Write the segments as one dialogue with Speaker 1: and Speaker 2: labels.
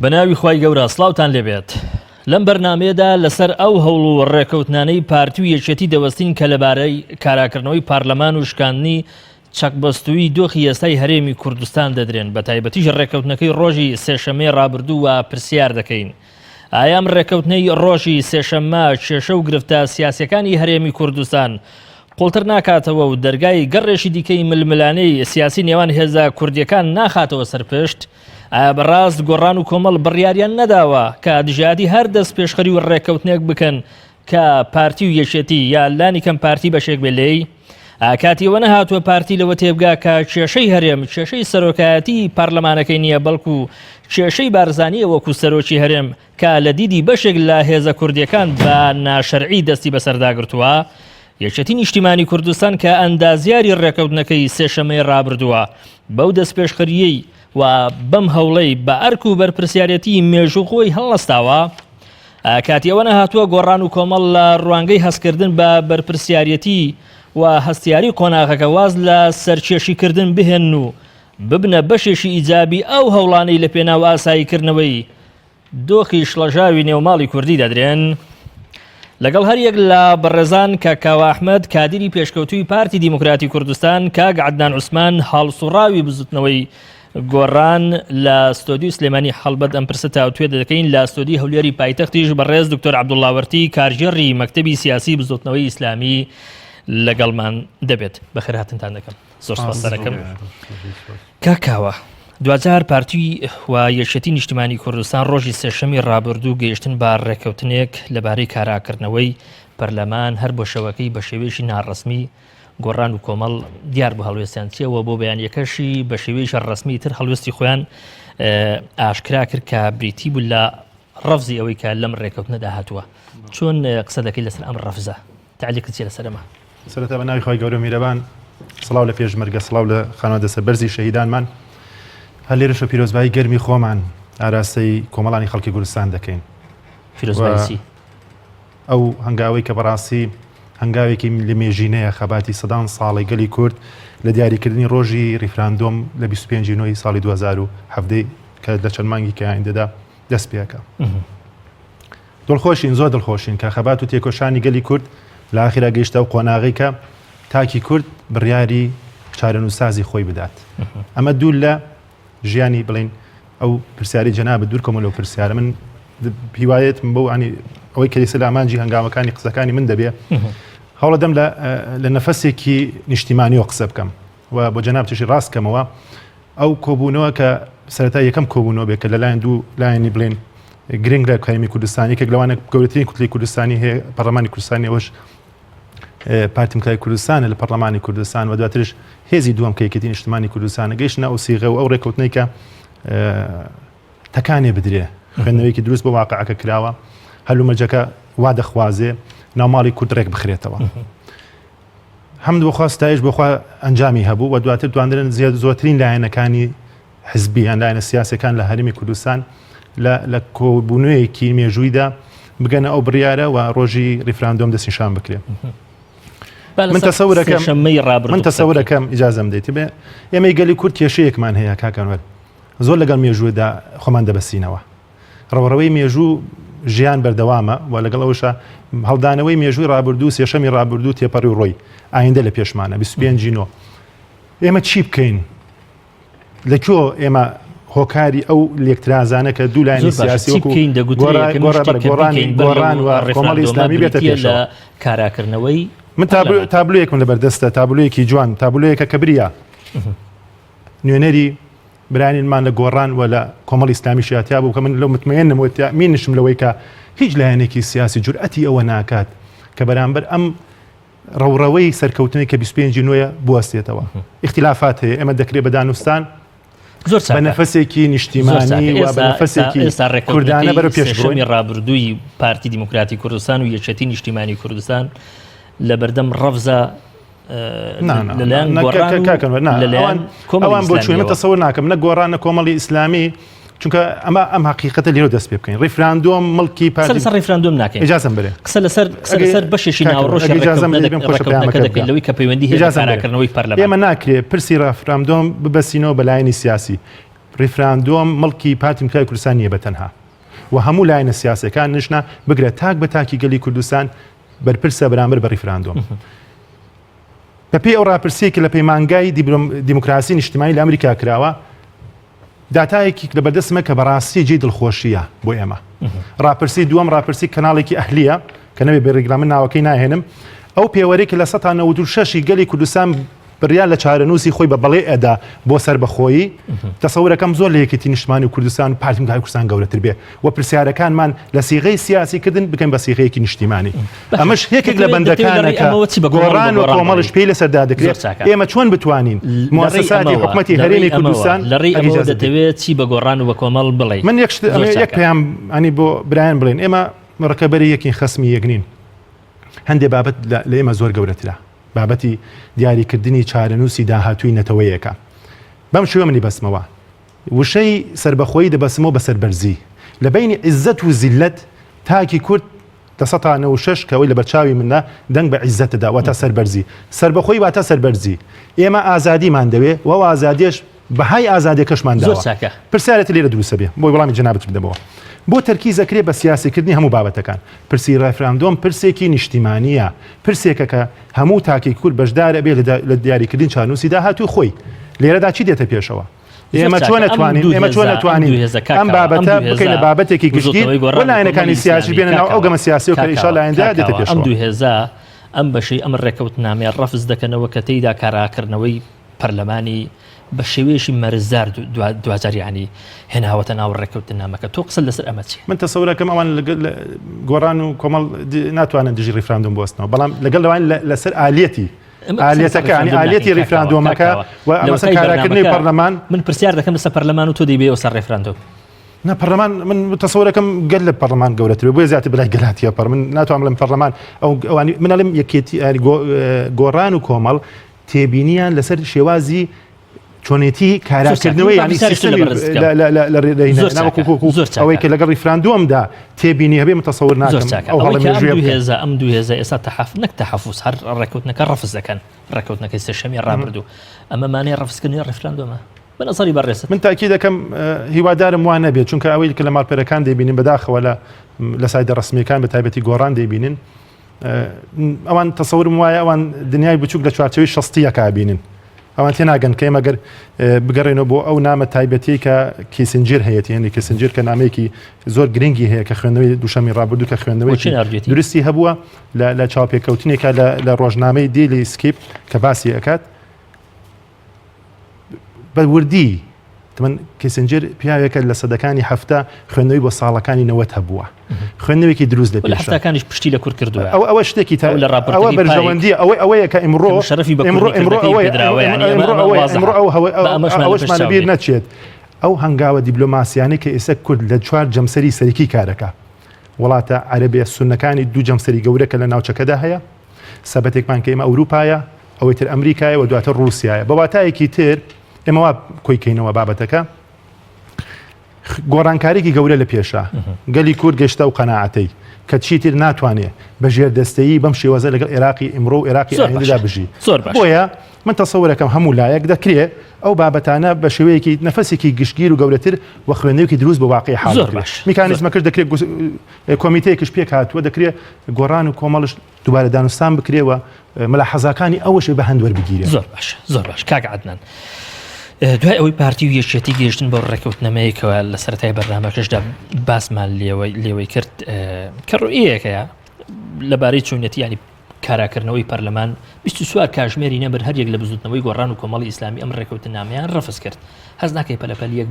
Speaker 1: بەناوی خوای گەورە سڵاوتان لێبێت لەم بەرنمەیەدا لەسەر ئەو هەوڵ و ڕێکەوتنانەی پارتی و یەکێتی دەوەستین کە لەبارەی کاراکردنەوەی پەرلەمان و شکاندنی چەقبەستوویی دۆخی ئێستای هەرێمی کوردستان دەدرێن بە تایبەتیش ڕێکەوتنەکەی ڕۆژی سێشەمەی ڕابردوو و پرسیار دەکەین ئایا ئەم ڕێکەوتنەی ڕۆژی سێشەممە کێشە و گرفتە سیاسیەکانی هەرێمی کوردستان قوڵتر ناکاتەوە و دەرگای گەڕێکی دیکەی ململانێی سیاسی نێوان هێزە کوردیەکان ناخاتەوە سەر پشت؟ ئایا بەڕاست گۆڕان و کۆمەڵ بڕیاریان نەداوە کە دژایەتی هەر دەست پێشخەری و ڕێککەوتنێک بکەن کە پارتی و یەکێتی یا لانی کەم پارتی بەشێک بێ لێی؟ کاتی ئەوە نەهاتووە پارتی لەوە تێبگا کە کێشەی هەرێم کێشەی سەرۆکایەتی پەرلەمانەکەی نییە بەڵکو کێشەی بارزانیە وەکو سەرۆکی هەرێم کە لە دیدی بەشێک لە هێزە کوردیەکان بە ناشەرعی دەستی بەسەرداگرتووە یەکێتی نیشتیمانی کوردستان کە ئەندازیاری ڕێکەوتنەکەی سێشەمەی ڕابردووە بەو دەستپێشخەریەی و بەم هەوڵەی بە ئەرک و بەرپرسیارەتی مێژوو خۆی هەڵنەستاوە کاتی ئەوە نەهاتووە گۆڕان و کۆمەڵ لە ڕوانگەی هەستکردن بە بەرپرسیارەتی و هەستیاری قۆناغەکە واز لە سەرکێشیکردن بهێنن و ببنە بەشێکی ئیجابی ئەو هەوڵانەی لە پێناو ئاساییکردنەوەی دۆخی شڵەژاوی نێوماڵی کوردی دەدرێن. لەگەڵ هەریەک لە بەڕێزان کاک کاوە ئەحمەد کادیری پێشکەوتووی پارتی دیموکراتی کوردستان کاک عەدنان عوسمان هەڵسوڕاوی بزوتنەوەی گۆڕان لە ستۆدیو سلێمانی هەڵبەت ئەم پرسە تاوتوێ دەکەین لە ستۆدی هەولێری پایتەختیش بەڕێز دکتۆر عەبدوڵڵا وەرتی کارگێڕی مەکتەبی سیاسی بزوتنەوەی ئیسلامی لەگەڵمان دەبێت بەخێرهاتنتان دەکەم زۆر سپاس دەکەم کاک کاوە دواجار پارتی و یەکێتی نیشتمانی کوردستان ڕۆژی سێشەمی ڕابردوو گەیشتن بە ڕێککەوتنێک لەبارەی کاراکردنەوەی پەرلەمان هەر بۆ شەوەکەی بە شێوەیەکی ناڕەسمی گۆڕان و کۆمەڵ دیار بوو هەڵوێستیان چیەوە بۆ بەیانەکەشی بە شێوەیەکی ڕەسمی تر هەڵوێستی خۆیان ئاشکرا کرد کە بریتی بوو لە ڕەفزی ئەوەی کە لەم ڕێککەوتنەدا هاتووە چۆن قسە دەکەی لەسەر ئەم ڕەفزە تەعلیقت چیە لەسەر ئەمە؟
Speaker 2: سەرەتا بە ناوی خوای گەورە و میرەبان سڵاو لە پێشمەرگە سڵاو لە خانەوادە سەربەرزی شەهیدانمان هەر لێرەشە پیرۆزبایی گەرمی خۆمان ئاراستەی کۆمەڵانی خەڵکی کوردستان دەکەین
Speaker 1: پیرۆزبایی چی؟
Speaker 2: ئەو هەنگاوەی کە بەڕاستی هەنگاوێکی لە مێژینەیە خەباتی سەدان ساڵی گەلی کورد لە دیاریکردنی ڕۆژی ڕیفراندۆم لە 25 نۆی ساڵی 2017 کە لە چەند مانگی کە ئایندەدا دەست پێەکە. دڵخۆشین، زۆر دڵخۆشین کە خەبات و تێکۆشانی گەلی کورد لە ئاخیرا گەیشتە ئەو قۆناغەی کە تاکی کورد بڕیاری چارەنووسسازی خۆی بدات. ئەمە دوور لە ژیانی بڵین ئەو پرسیاری جەنابت دوور کەمە لەو پرسیارە من هیوایەتم بەو ینی ئەوەی کە لە ئامانجی هەنگاوەکانی قسەکانی من دەبێ هەوڵەدەم لە نەفەسێکی نیشتیمانیەوە قسە بکەم و بۆ جەنابتیشی ڕاست کەمەوە ئەو کۆبوونەوە کە سەرەتا یەکەم کۆبوونەوە بێت کە لەلایەن دوو لایەنی بڵێن گرنگ لە هەرێمی کوردستان یەکێک لەوانە گەورەترین کوتلی کوردستانی هەیە پەرلەمانی کوردستانی ئەوەش پارتی دیموکراتی کوردستانە لە پەرلەمانی کوردستان و دواترش هێزی دووەم کە یەکێتی نیشتمانی کوردستانە گەیشتنە ئەو سیغە و ئەو ڕێککەوتنەی کە تەکانێ بدرێ خوێندنەوەیەکی دروست بۆ واقعەکە کراوە هەلومەرجەکە وا دەخوازێ ناوماڵی کورد ڕێک بخرێتەوە. حەمد بۆ خوا ستایش بۆ خوا ئەنجامی هەبوو و دواتر توانرن زیاد زۆرترین لایەنەکانی حزبی یان لایەنە سیاسەکان لە هەرێمی کوردستان لە کۆبوونەوەیەکی مێژوویدا بگەنە ئەو بڕیارە و ڕۆژی ڕیفراندۆم دەستنیشان بکرێ. من تەسەورەکەم من تەسەورەکەم ئیجازەم دەیت بێ ئێمەی گەلی کورد کێشەیەکمان هەیە کاکەنوەر زۆر لەگەڵ مێژوودا خۆمان دەبەسینەوە ڕەوەڕەوەی مێژوو ژیان بەردەوامە و لەگەڵ ئەوەشا هەڵدانەوەی مێژووی ڕابردوو سێشەمی ڕابردوو تێپەڕی و ڕۆی ئایندە لە پێشمانە 25 نۆ ئێمە چی بکەین لە کوێ ئێمە هۆکاری ئەو لێکترازانە کە دوو لایەنی سیاسی وەکو گۆڕانی گۆڕان و کۆمەڵی ئیسلامی بێتە پێشەوە
Speaker 1: کاراکردنەوەی
Speaker 2: من تابلۆیەکم لەبەردەستە تابلۆیەکی جوان تابلۆیەکە کە بریا نوێنەری برایانمان لە گۆڕان و لە کۆمەڵی ئیسلامیشیا تیا بوو کە من لەو متمەیەنم و تامینشم لەوەی کە هیچ لایەنێکی سیاسی جورئەتی ئەوە ناکات کە بەرامبەر ئەم ڕەوڕەوەی سەرکەوتنی کە 25 نوێیە بوەستێتەوە ئیختلافات هەیە ئێمە دەکرێت بە دانوستان
Speaker 1: زۆر
Speaker 2: بە نەفەسێکی نیشتیمانی و بە نەفەسێکی کوردانە بەرەو پێش بڕۆین.
Speaker 1: ڕابردووی پارتی دیموکراتی کوردستان و یەکێتی نیشتیمانی کوردستان لە بەردەم ڕەفزە لەلایەن
Speaker 2: ئەوان بۆ چوێنە تەسەور ناکەم نە گۆڕان نە کۆمەڵی ئیسلامی چونکە ئەمە ئەم حقیقەتە لێرە دەست پێ بکەین ڕیفراندۆم مڵکی
Speaker 1: پارتی لەسەر ڕیفراندۆم ناکەین
Speaker 2: ئیجازەم برێ
Speaker 1: قسە لەسەر قسە لەسەر بەشێکی ناوەڕۆژی ڕێککەوتنەکە دەکەین لەوەی کە پەیوەندی هەیە بە کاراکردنەوەی پەرلەمان
Speaker 2: ئێمە ناکرێ پرسی ڕافراندۆم ببەسینەوە بە لایەنی سیاسی. ڕیفراندۆم مڵکی پارتی دیموکراتی کوردستان نییە بە تەنها و هەموو لایەنە سیاسەکان نشنا بگرە تاک بە تاکی گەلی کوردستان بەرپرسە بەرامبەر بە ڕیفراندۆم. بەپێی ئەو ڕاپرسیەی کە لە پەیمانگای دیموکراسی نیشتمانی لە ئەمریکا کراوە، داتایەکی لە بەردەستمە کە بەڕاستی جێی دڵخۆشیە بۆ ئێمە. ڕاپرسی دووەم ڕاپرسی کەناڵێکی ئەهلیە کە نەبێ بێ ڕیگرا من ناوەکەی ناهێنم ئەو پێوەرەی کە 96% گەلی کوردستان بڕیار لە چارەنووسی خۆی بە بەڵێ ئەدا بۆ سەربەخۆیی، تەسەورەکەم زۆر لە یەکێتی نیشتمانی کوردستان و پارتی دیموکراتی کوردستان گەورەتر بێ و پرسیارەکانمان لە سیغەی سیاسی کردن بکەین بە سیغەیەکی نیشتیمانی. ئەمەش یەکێک لە بەندەکانە کە گۆڕان و کۆمەڵش پێی لەسەر دادەکرێت. ئێمە چۆن بتوانین موسساتی حکومەتی هەرێمی کوردستان
Speaker 1: لە ڕێی ئەمەوە دەتەوێت چی بە گۆڕان و بە کۆمەڵ بڵێی؟
Speaker 2: من یەک شت یەک پەیام ئەنی بۆ برایان بڵێن ئێمە ڕکەبەری یەکین خەسمی یەک نین. هەندێ بابەت لە ئێمە زۆر گەورەترە. بابەتی دیاریکردنی چارەنووسی داهاتووی نەتەوەیەکە. بەم شێوە منی بەستمەوە. وشەی سەربەخۆیی دەبەستمەوە بە سەربەرزی. لە بەینی عیززەت و زیللەت تاکی کورد 96% کە ئەوەی لەبەرچاوی منە دەنگ بە عیززەت دەدا واتە سەربەرزی. سەربەخۆیی واتە سەربەرزی. ئێمە ئازادیمان دەوێ و ئەو ئازادیەش بەهای ئازادیەکەشمان
Speaker 1: زۆر داوە. چاکە.
Speaker 2: پرسیارێت لێرە دروست ئەبێ بۆی وەڵامی جەنابت بدەمەوە. بۆ تەرکیز ئەکرێ بە سیاسیکردنی هەموو بابەتەکان. پرسی ڕێفراندۆم پرسێکی نیشتیمانییە، پرسێکە کە هەموو تاکێکی کورد بەشدار ئەبێ لە دیاریکردنی چارەنووسی داهاتووی خۆی. لێرەدا چی دێتە پێشەوە؟
Speaker 1: زۆر
Speaker 2: ئێمە
Speaker 1: چاکە.
Speaker 2: چۆن
Speaker 1: ئەم
Speaker 2: ئەتوانین
Speaker 1: دوو
Speaker 2: ئێمە چۆن
Speaker 1: هێزە، ئەم
Speaker 2: ئەتوانین
Speaker 1: دوو هێزە
Speaker 2: ئەم
Speaker 1: کاکاوە، ئەم
Speaker 2: بابەتە
Speaker 1: دوو
Speaker 2: بکەینە
Speaker 1: هێزە
Speaker 2: بابەتێکی گشتگیر
Speaker 1: بزووتنەوەی
Speaker 2: و
Speaker 1: گۆڕان و
Speaker 2: لایەنەکانی
Speaker 1: کۆمەڵی
Speaker 2: سیاسی
Speaker 1: ئیسلامی
Speaker 2: بێنە ناو ئەو
Speaker 1: کاکاوە،
Speaker 2: گەمە سیاسیەوە کە
Speaker 1: کاکاوە،
Speaker 2: ئیشاڵ لە ئایندەیا دێتە
Speaker 1: کاکاوە، ئەم
Speaker 2: پێشەوە.
Speaker 1: دوو هێزە ئەم بەشەی ئەم ڕێکەوتنامەیە ڕەفز دەکەنەوە کە تێیدا کاراکردنەوەی پەرلەمانی بە شێوەیەکی مەرزدار دواجار یانی هێناوەتە ناو ڕێککەوتننامەکە تۆ قسەت لەسەر ئەمە چیە؟
Speaker 2: من تەسەورەکەم ئەوان گۆڕان و کۆمەڵ ناتوانن دژی ڕیفراندۆم بوەستنەوە بەڵام لەگەڵ لەوان لەسەر ئالیەتی ئالیەتەکە ینی ئالیەتی ڕیفراندۆمەکە و ئەمەسە کاراکردنی پەرلەمان
Speaker 1: من پرسیار دەکەم لەسەر پەرلەمان و تۆ دەیبەیەوە سەر ڕیفراندۆم.
Speaker 2: نا پەرلەمان من تەسەورەکەم گەل لە پەرلەمان گەورەتر بۆیە زیاتر بەلای گەلاتیە پەر من ناتوانم بڵێم پەرلەمان ئەو ئەوانی من ئەڵێم یەکێتی گۆڕان و کۆمەڵ تێبینیان لەسەر شێوازی چۆنێتی کاراکردنەوەی ینی سیستەمی ئەوەی کە لەگەڵ ڕیفراندۆمدا تێبینی هەبێ متەسەور ناکەم ئەو هەڵە مێژوویە
Speaker 1: دوو هێزە ئەم دوو هێزە ئێستا تەحەف نەک تەحەفوز هەر ڕێککەوتنەکە ڕەفز دەکەن ڕێککەوتنەکەی سێشەمی ڕابردوو ئەمە مانای ڕەفزکردنی ڕیفراندۆمە بە نەزەری بەڕێزت.
Speaker 2: من تاکید دەکەم هیوادارم وا نەبێت چونکە ئەوەی کە لە ماڵپەرەکان دەیبینین بەداخەوە لە لە سایدە ڕسمیەکان بە تایبەتی گۆڕان دەیبینن ئەوان تەسەورم وایە ئەوان دنیای بچووک لە چوارچەوەی شەستیەکە بینن ئەوان تێناگەن کە ئێمە گەر بگەڕێنەوە بۆ ئەو نامە تایبەتی کە کیسنجیر هەیەی هەندی کیسنجیر کە نامەیەکی زۆر گرنگی هەیە کە خوێندنەوەی دووشەمی ڕابردوو کە خوێندنەوەی دروستی هەبووە لە چاوپێکەوتنێکە لە ڕۆژنامەی دیلی سکیپ کە باسی ئەکات بە وردی من کیسنجر پیاوێکە لە سەدەکانی هەفتە خوێندنەوەی بۆ ساڵەکانی نەوەت هەبووە خوێندنەوەیەکی دروست لە
Speaker 1: هەفتەکانیش پشتی لە کورد کردووە
Speaker 2: ئەو ئەوە شتێکی تا لە ڕاپۆرتەوە بەرژەوەندی ئەوەی ئەوەیە کە ئیمڕۆ
Speaker 1: شەرەفی بە ئیمڕۆ ئیمڕۆ ئەوەی
Speaker 2: ئیمڕۆ ئەو ئەوەشمان لەبیر نەچێت ئەو هەنگاوە دیبلۆماسیانەی کە ئێستا کورد لە چوار جەمسەری سەرەکی کارەکە وڵاتە عەرەبێ سوننەکانی دوو جەمسەری گەورە کە لە ناوچەکەدا هەیە سەبەتێکمان کە ئێمە ئەوروپایە ئەوەی تر ئەمریکایە و دواتر ڕووسایە بە واتایەکی تر ئێمە وا کۆی کەینەوە بابەتەکە گۆڕانکارێکی گەورە لە پێشە گەلی کورد گەشتە و قەناعەتەی کە چیتر ناتوانێ بە ژێر دەستەیی بەم شێوازە لەگەڵ عێراقی ئیمڕۆ و عێراقی ئایندەدا بژی
Speaker 1: زۆر باش
Speaker 2: بۆیە من تەسەورەکەم هەموو لایەک دەکرێ ئەو بابەتانە بە شێوەیەکی نەفەسێکی گشتگیر و گەورەتر و خوێندنەوەیەکی دروست بۆ واقعی حاڵ
Speaker 1: زۆر
Speaker 2: بکرێت.
Speaker 1: باش.
Speaker 2: میکانیزمەکەش دەکرێت کۆمیتەیەکش پێک هاتووە دەکرێت گۆڕان و کۆمەڵش دووبارە دانوستان بکرێ و ملاحەزاکانی ئەوەش بە هەند وەربگیرێ.
Speaker 1: زۆر باش زۆر باش کاک عەدنان دوای ئەوەی پارتی و یەکێتی گەیشتن بۆ ڕێککەوتنەمەیەکەوە لە سەرەتای بەرنامەکەشدا باسمان لێوەی لێوەی کرد کە ڕوئیەکەیە لەبارەی چۆنیەتی ینی کاراکردنەوەی پەرلەمان 24 کاژمێری نەبرد هەریەک لە بزوتنەوەی گۆڕان و کۆمەڵی ئیسلامی ئەم ڕێککەوتنامەیان ڕەفز کرد هەست ناکەی پەلەپەلیەک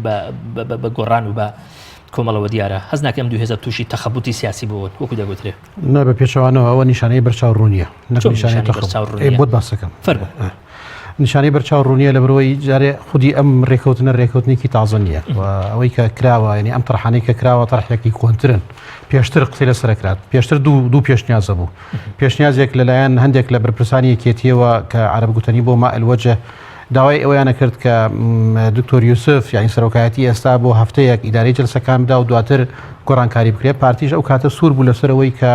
Speaker 1: بە گۆڕان و بە کۆمەڵەوە دیارە هەست ناکەم دوو هێزە تووشی تەخەبوتی سیاسی بوون وەکو دەگوترێ
Speaker 3: نا بە پێچەوانەوە ئەوە نیشانەی بەرچاو ڕوونیە نەک نیشانەی
Speaker 1: بەرچاو ڕوونیە
Speaker 3: بۆت باسەکەم
Speaker 1: فەرموو
Speaker 3: نیشانەی بەرچاو ڕوونیە لە بەرەوەی جارێ خودی ئەم ڕێکەوتنە ڕێکەوتنێکی تازە نییە و ئەوەی کە کراوە ینی ئەم تەرحانەی کە کراوە تەرحێکی کۆنترن پێشتر قسەی لەسەر کرات پێشتر دوو دوو پێشنیازە بوو پێشنیازێک لەلایەن هەندێک لە بەرپرسانی یەکێتیەوە کە عەرەب گوتەنی بۆ ماء الوجه داوای ئەوەیانە کرد کە دکتۆر یوسف یعنی سەرۆکایەتی ئێستا بۆ هەفتەیەک ئیدارەی جلسەکان بدا و دواتر گۆڕانکاری بکرێت پارتیش ئەو کاتە سوور بوو لەسەرەوەی کە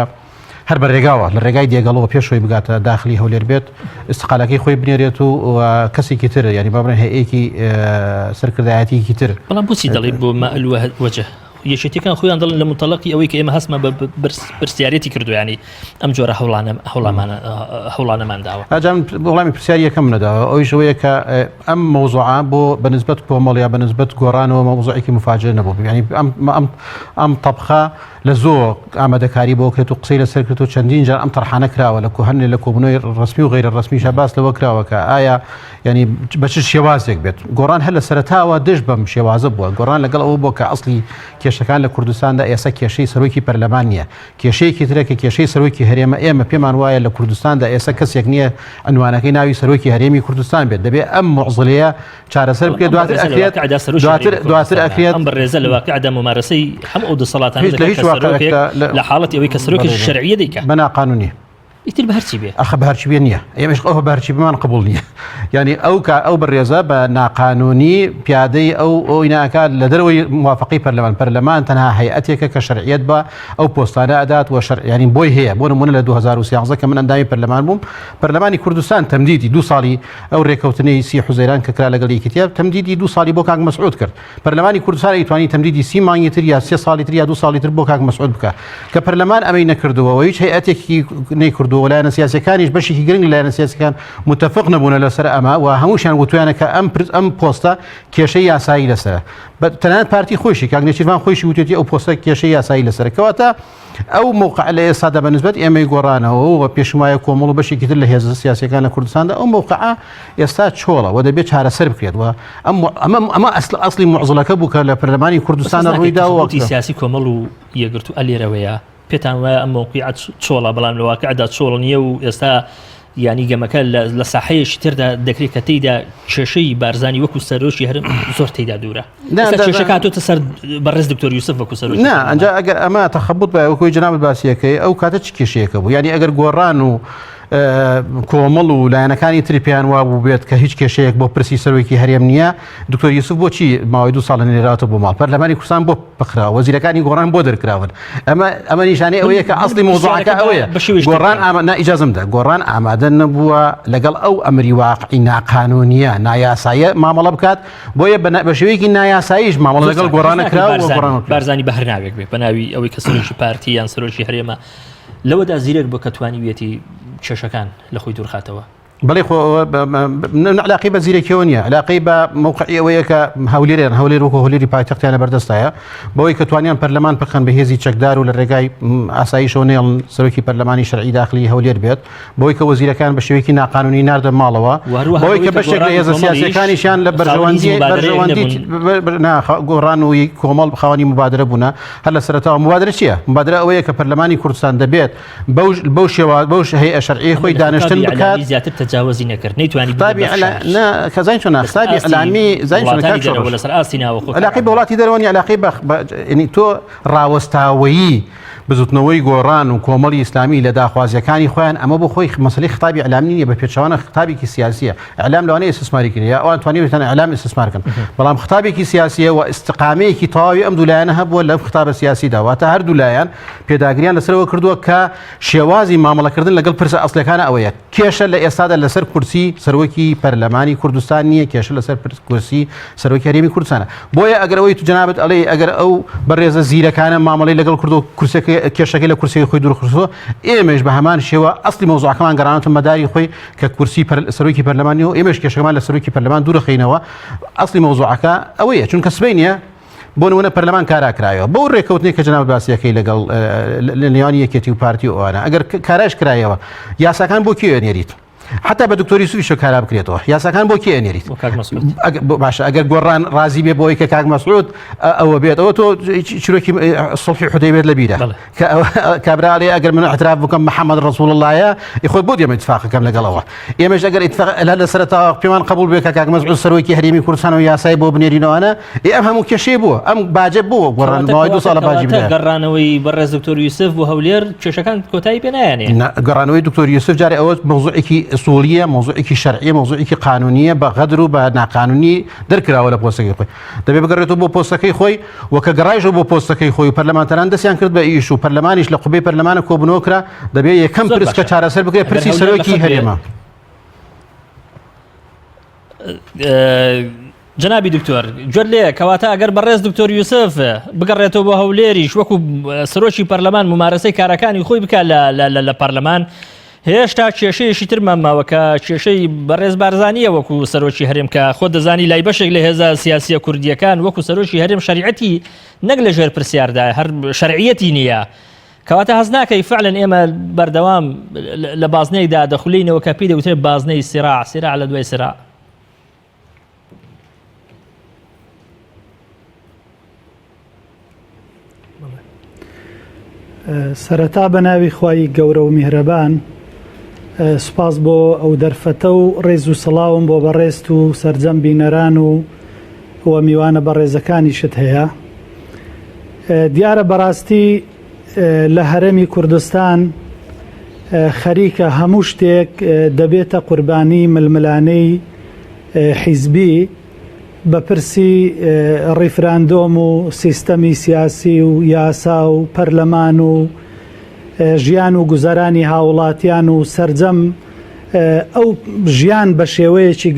Speaker 3: هەر بە رێگاوە لە رێگای دێگەڵەوە پێش خۆی بگاتە داخلی هەولێر بێت ئیستقالەکەی خۆی بنێرێت و کەسێکی تر یانی با بڵێن هەیەکی سەرکردایەتیکی تر.
Speaker 1: بەڵام بۆچی دەڵێی بۆ ماء الوجه؟ یەکێتیەکان خۆیان دەڵێن لە متەڵەقی ئەوەی کە ئێمە هەستمان بە پرسیارەتی کردو ینی ئەم جۆرە هەوڵانە هەوڵامانە هەوڵانەمان داوە.
Speaker 3: ئەجام وەڵامی پرسیاری یەکەم نەداوە ئەویش ئەوەیە کە ئەم مەوزوعە بۆ بەنسبەت کۆمەڵ یا بەنسبەت گۆڕانەوە مەوزوعێکی مفاجئ نەبوو یعنی ئەم ئەم ئەم تەبخە لە زۆ ئامادەکاری بۆ کرێت و قسەی لەسەر کرد و چەندین جار ئەم تەرحانە کراوە لە کۆهەنێ لە کۆبوونەوەی ڕەسمی و غەیرە ڕەسمیشە باس لەوە کراوە کە ئایا یعنی بە چ شێوازێک بێت گۆڕان هەر لە سەرەتاوە دژ بەم شێوازە بووە گۆڕان لەگەڵ ئەوە بۆ کە ئەسلی کێشەکان لە کوردستاندا ئێستا کێشەی سەرۆکی پەرلەمان نییە کێشەیەکی ترە کە کێشەی سەرۆکی هەرێمە ئێمە پێمان وایە لە کوردستاندا ئێستا کەسێک نییە عنوانەکەی ناوی سەرۆکی هەرێمی کوردستان بێت دەبێ ئەم معزلەیە چارەسەر بکرێت دواتر ئەکرێت دواتر دواتر ئەکرێت
Speaker 1: ئەم بەڕێزە لە واقعدا ممارەسەی هەموو ئەو دەسەڵاتانە دەکات کە سەرۆکێک لە حاڵەتی ئەوەی کە سەرۆکی شەرعیە دەیکات
Speaker 3: بە ناقانونی
Speaker 1: ئیتر بە هەرچی بێ
Speaker 3: ئەخە بە هەرچی بێ نییە ئێمەش ئەوە بە هەرچی بمان قبول نییە یعنی ئەو کا ئەو بەڕێزە بە ناقانونی پیادەی ئەو ئەوی ناکات لە دەرەوەی موافقەی پەرلەمان پەرلەمان تەنها هەیئەتێکە کە شەرعیەت بە ئەو پۆستانە ئەدات و شەرع یعنی بۆی هەیە بۆ نمونە لە 2013 کە من ئەندامی پەرلەمان بووم پەرلەمانی کوردستان تەمدیدی دوو ساڵی ئەو رێکەوتنەی سی حوزەیران کە کرا لەگەڵ یەکێتیە تەمدیدی دوو ساڵی بۆ کاک مەسعود کرد. پەرلەمانی کوردستان ئەیتوانی تەمدیدی سی مانگی تر یا سێ ساڵی تر یا دوو ساڵی تر بۆ کاک مەسعود بکا. کە پەرلەمان ئەمەی نەکردووە و هیچ هەیئەتێکی نەیکردووە و لایەنە سیاسیەکانیش بەشێکی گرنگ لە لایەنە سیاسیەکان متفق نەبوونە لەسەر ئەمە و هەمووشیان وتویانە کە ئەم پرس ئەم پۆستە کێشەی یاسایی لەسەرە. تەنانەت پارتی خۆیشی کاک نێچیرڤان خۆیشی وتێتی ئەو پۆستە کێشەی یاسایی لەسەرە. کەواتە ئەو مەوقعە لە ئێستادا بە نسبەت ئێمەی گۆڕانەوە و پێشم وایە کۆمەڵ و بەشێکی تر لە هێزە سیاسیەکان لە کوردستاندا ئەو مەوقعە ئێستا چۆڵە و دەبێت چارەسەر بکرێت و ئەم ئەمە ئەمە ئەسل ئەسلی معزڵەکە بوو کە لە پەرلەمانی کوردستانە ڕوویدا و
Speaker 1: وەختی سیاسی کۆمەڵ و یەکگرتوو ئەلێرەوەیە پێتان وایە ئەم مەوقعە چۆڵە بەڵام لە واقعدا چۆڵ نییە و ئێستا یانی گەمەکە لە ساحەیەکی تردا دەکرێت کە تێیدا کێشەی بارزانی وەکو سەرۆکی هەرم زۆر تێیدا دوورە کێشەکە هاتۆتە سەر بەڕێز دکتۆر یوسف وەکو سەرۆکی
Speaker 3: نا ئەنجا ئەگەر ئەمە تەخەبوت بە وەکوی جەنابت باسیەکەی ئەو کاتە چ کێشەیەکە بوو یعنی ئەگەر گۆڕان و کۆمەڵ و لایەنەکانی تری پێیان وابوو بێت کە هیچ کێشەیەک بۆ پرسی سەرۆکی هەرێم نییە دکتۆر یوسف بۆچی ماوەی دو ساڵە نێراتە بۆ ماڵ پەرلەمانی کوردستان بۆ پخرا وەزیرەکانی گۆڕان بۆ دەرکراون ئەمە ئەمە نیشانەی ئەوەیە کە ئەسڵی مەوزوعەکە ئەوەیە گۆڕان ئامادە نا ئیجازم دە گۆڕان ئامادە نەبووە لەگەڵ ئەو ئەمری واقعی ناقانونیە نایاساییە مامەڵە بکات بۆیە بە شێوەیەکی نایاساییش مامەڵە لەگەڵ گۆڕانە کرا و گۆڕان
Speaker 1: بارزانی بە هەر ناوێک بێ بە ناوی ئەوەی کە سەرۆکی پارتی یان سەرۆکی هەرێمە لەوەدا زیرەک بوو کە توانیویەتی کێشەکان لە خۆی دوورخاتەوە.
Speaker 3: بەڵێ خۆ علاقەی بە زیرەکیەوە نییە علاقەی بە موقعی ئەوەیە کە هەولێریان هەولێر وەکو هەولێری پایتەختیان لە بەردەستایە بەوەی کە توانیان پەرلەمان بخەن بە هێزی چەکدار و لە ڕێگای ئاسایشەوە نێڵن سەرۆکی پەرلەمانی شەرعی داخلی هەولێر بێت بەوەی کە وەزیرەکان بە شێوەیەکی ناقانونی ناردە ماڵەوە بەوەی کە بەشێک لە هێزە سیاسیەکانیشیان لە بەرژەوەندی بەرژەوەندی گۆڕان و کۆمەڵ خاوەنی مبادرە بوونە هەر لە سەرەتاوە مبادرە چییە؟ مبادرە ئەوەیە کە پەرلەمانی کوردستان دەبێت بەو بەو شێوە بەو هەیئە شەرعیەی خۆی دانیشتن بکات
Speaker 1: زیاتر تەجاوزی نەکرد نەیتوانی
Speaker 3: خطابی نا کە زین چۆنە خطابی ئیعلامی زین چۆنە کاک شۆڕش
Speaker 1: لەسەر ئاستی ناوەخۆ
Speaker 3: علاقەی بە وڵاتی دەرەوە نیە علاقەی بە یعنی تۆ ڕاوەستاوەیی بزوتنەوەی گۆڕان و کۆمەڵی ئیسلامی لە داخوازیەکانی خۆیان ئەمە بۆ خۆی مەسەلەی خطابی ئیعلامی نیە بە پێچەوانە خطابێکی سیاسیە ئیعلام لەوانەیە ئیستثماری کرد یا ئەوان توانیویانە ئیعلام ئیستثمار کەن بەڵام خطابێکی سیاسیە و ئیستقامەیەکی تەواوی ئەم دوو لایەنە هەبووە لەم خطابە سیاسیدا واتە هەردوو لایەن پێداگریان لەسەرەوە کردووە کە شێوازی مامەڵەکردن لەگەڵ پرسە ئەسڵیەکانە ئەوەیە کێشە لە ئێستادا لەسەر کورسی سەرۆکی پەرلەمانی کوردستان نییە کێشە لەسەر کورسی سەرۆکی هەرێمی کوردستانە بۆیە ئەگەر ئەوەی تو جەنابت ئەڵێ ئەگەر ئەو بەڕێزە زیرەکانە مامەڵەی لەگەڵ کردو کورسەکە کێشەکەی لە کورسەکەی خۆی دوورخستووە ئێمەش بە هەمان شێوە ئەسلی مەوزوعەکەمان گەڕانەتە مەداری خۆی کە کورسی سەرۆکی پەرلەمانی و ئێمەش کێشەکەمان لە سەرۆکی پەرلەمان دوورخینەوە ئەسلی مەوزوعەکە ئەوەیە چونکە سبەینێ بۆ نمونە پەرلەمان کارا کرایەوە بەو ڕێکەوتنەی کە جەنابت باسیەکەی لەگەڵ لە نێوانی یەکێتی و پارتی و ئەوانە ئەگەر کاراش کرایەوە یاساکان بۆ کێ ئەنێریت حتا بە دکتۆری سویشە کارا بکرێتەوە یاساکان بۆ کێ ئەنێریت باشە ئەگەر گۆڕان ڕازی بێ بۆی کە کاک مەسعود ئەوە بێت ئەوە تۆ چیرۆکی سڵحی حودەیبێت لە بیرە کە کابرا ئەڵێ ئەگەر من اعتراف بکەم محەممەد ڕسوڵ اللهە خۆی بۆ دێمە اتفاقەکەم لەگەڵەوە ئێمەش ئەگەر اتفاق لە سەرەتا پێمان قبول بێ کە کاک مەسعود سەرۆکی هەرێمی کوردستان و یاسای بۆ بنێرینەوانە ئێ ئەم هەموو کێشەی بووە ئەم باجە بووە گۆڕان ماوەی دو ساڵە باجی بدایە.
Speaker 1: گەڕانەوەی بەڕێز دکتۆر یوسف بۆ هەولێر کێشەکان کۆتایی پێ نایەنێ.
Speaker 3: نا گەڕانەوەی دکتۆر یوسف جارێ ئەوە مەوزوعێکی ئسوڵیە، مەوزوعێکی شەرعیە، مەوزوعێکی قانونیە، بە غەدر و بە ناقانونی دەرکراوە لە پۆستەکەی خۆی. دەبێ بگەڕێتەوە بۆ پۆستەکەی خۆی و کە گەڕایشەوە بۆ پۆستەکەی خۆی و پەرلەمانتاران دەستیان کرد بە ئیش و پەرلەمانیش لە قوبەی پەرلەمانە کۆبوونەوە کرا، دەبێ یەکەم
Speaker 1: زۆر
Speaker 3: پرس کە
Speaker 1: باشە.
Speaker 3: چارەسەر بکرێت
Speaker 1: ئەگەر
Speaker 3: پرسی
Speaker 1: هەولێر
Speaker 3: سەرۆکی
Speaker 1: لە خەت بێ
Speaker 3: هەرێمە.
Speaker 1: جەنابی دکتۆر گوێت لێیە کەواتە ئەگەر بەڕێز دکتۆر یوسف بگەڕێتەوە بۆ هەولێریش وەکو سەرۆکی پەرلەمان ممارەسەی کارەکانی خۆی بکات لە پەرلەمان هێشتا کێشەیەکی ترمان ماوە کە کێشەی بەڕێز بارزانیە وەکو سەرۆکی هەرێم کە خۆ دەزانی لای بەشێک لە هێزە سیاسیە کوردیەکان وەکو سەرۆکی هەرێم شەریعەتی نەک لە ژێر پرسیاردا هەر شەرعیەتی نییە کەواتە هەست ناکەی فعلەن ئێمە بەردەوام لە بازنەیەکدا دەخولینەوە کە پێی دەوترێت بازنەی سراع سراع لە دوای سراع
Speaker 4: سەرەتا بە ناوی خوای گەورە و میهرەبان سوپاس بۆ ئەو دەرفەتە و ڕێز و سڵاوم بۆ بەڕێزت و سەرجەم بینەران و و میوانە بەڕێزەکانیشت هەیە. دیارە بەڕاستی لە هەرێمی کوردستان خەریکە هەموو شتێک دەبێتە قوربانی ململانێی حیزبی بە پرسی ڕیفراندۆم و سیستەمی سیاسی و یاسا و پەرلەمان و ژیان و گوزەرانی هاوڵاتیان و سەرجەم ئەو ژیان بە شێوەیەکی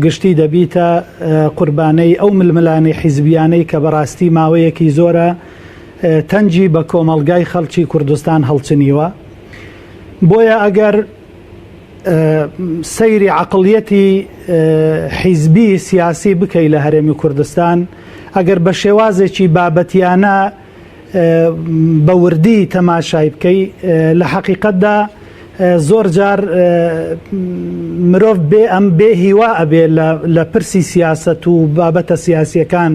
Speaker 4: گشتی دەبیتە قوربانەی ئەو ململانێ حیزبیانەی کە بەڕاستی ماوەیەکی زۆرە تەنگی بە کۆمەڵگای خەڵکی کوردستان هەڵچنیوە. بۆیە ئەگەر سەیری عەقڵیەتی حیزبی سیاسی بکەی لە هەرێمی کوردستان، ئەگەر بە شێوازێکی بابەتیانە بە وردی تەماشای بکەی لە حەقیقەتدا زۆر جار مرۆڤ بێ ئەم بێ هیوا ئەبێ لە پرسی سیاسەت و بابەتە سیاسیەکان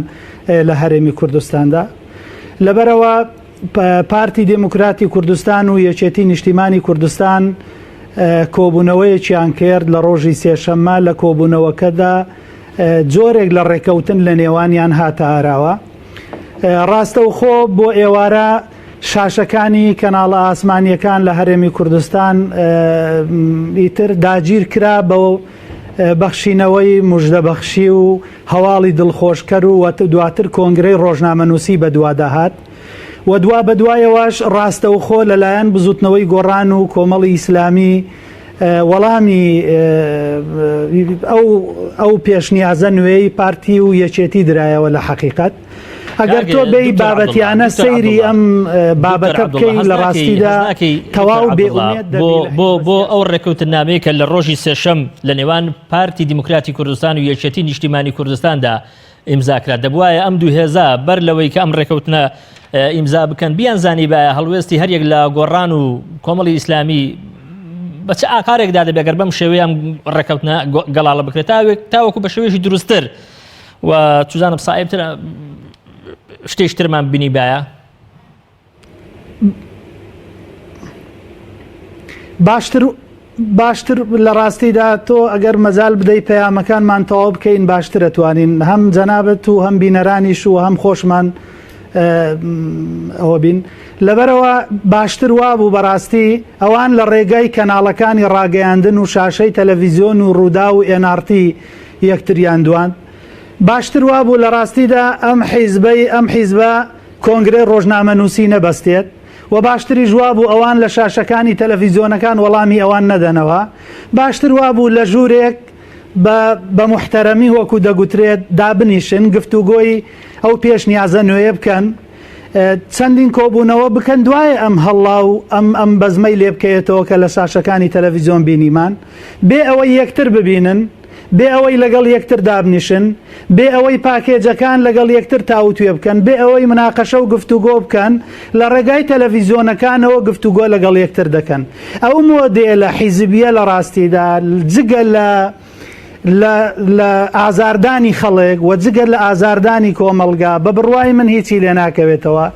Speaker 4: لە هەرێمی کوردستاندا لەبەرەوە پارتی دێموکراتی کوردستان و یەکێتی نیشتیمانی کوردستان کۆبوونەوەیەکیان کرد لە ڕۆژی سێشەممە لە کۆبوونەوەکەدا جۆرێک لە ڕێکەوتن لە نێوانیان هاتە ئاراوە. ڕاستەوخۆ بۆ ئێوارە شاشەکانی کەناڵە ئاسمانیەکان لە هەرێمی کوردستان ئیتر داگیر کرا بە بەخشینەوەی مژدەبەخشی و هەواڵی دڵخۆشکەر و دواتر کۆنگرەی ڕۆژنامەنووسی بەدوادا هات و دوا بەدوایەوەش ڕاستەوخۆ لەلایەن بزوتنەوەی گۆڕان و کۆمەڵی ئیسلامی وەڵامی ئەو ئەو پێشنیازە نوێی پارتی و یەکێتی درایەوە لە حەقیقەت ئەگەر تۆ بێی بابەتیانە سەیری ئەم بابەتە بکەی لە ڕاستیدا تەواو بێ ئومێد دەبی
Speaker 1: بۆ بۆ ئەو ڕێککەوتنامەیە کە لە ڕۆژی سێشەم لە نێوان پارتی دیموکراتی کوردستان و یەکێتی نیشتیمانی کوردستاندا ئیمزا کرا دەبوایە ئەم دوو هێزە بەر لەوەی کە ئەم ڕێکەوتنە ئیمزا بکەن بیان زانیبایە هەڵوێستی هەریەک لە گۆڕان و کۆمەڵی ئیسلامی بە چ ئاکارێکدا دەبێت گەر بەم شێوەیە ئەم ڕێکەوتنە گەڵاڵە بکرێت تاوێک تاوەکو بە شێوەیەکی دروستتر و چزانم سایبتر شتێکی ترمان بینیبایە
Speaker 4: باشتر باشتر لە ڕاستیدا تۆ ئەگەر مەجال بدەی پەیامەکانمان تەواو بکەین باشتر ئەتوانین هەم جەنابت و هەم بینەرانیش و هەم خۆشمان ئەوە بین لەبەرەوە باشتر وابوو بەڕاستی ئەوان لە ڕێگای کەناڵەکانی ڕاگەیاندن و شاشەی تەلەڤیزیۆن و ڕوودا و ئێناڕتی یەکتریان دواند باشتر وابوو لە ڕاستیدا ئەم حیزبەی ئەم حیزبە کۆنگرەی ڕۆژنامەنووسی نەبەستێت و باشتریش وابوو ئەوان لە شاشەکانی تەلەفیزیۆنەکان وەڵامی ئەوان نەدەنەوە، باشتر وابوو لە ژوورێک بە بە موحتەرەمی وەکو دەگوترێت دابنیشن گفتوگۆی ئەو پێشنیازە نوێیە بکەن، چەندین کۆبوونەوە بکەن دوای ئەم هەڵڵا و ئەم ئەم بەزمەی لێ بکەوێتەوە کە لە شاشەکانی تەلەفیزیۆن بینیمان بێ ئەوەی یەکتر ببینن. بێ ئەوەی لەگەڵ یەکتر دابنیشن، بێ ئەوەی پاکێجەکان لەگەڵ یەکتر تاوتوێ بکەن، بێ ئەوەی مناقەشە و گفتوگۆ بکەن، لە ڕێگای تەلەڤیزیۆنەکانەوە گفتوگۆ لەگەڵ یەکتر دەکەن. ئەو مۆدێلە حیزبییە لە ڕاستیدا جگە لە لە لە ئازاردانی خەڵک و جگە لە ئازاردانی کۆمەڵگا بە بڕوای من هیچی لێ ناکەوێتەوە.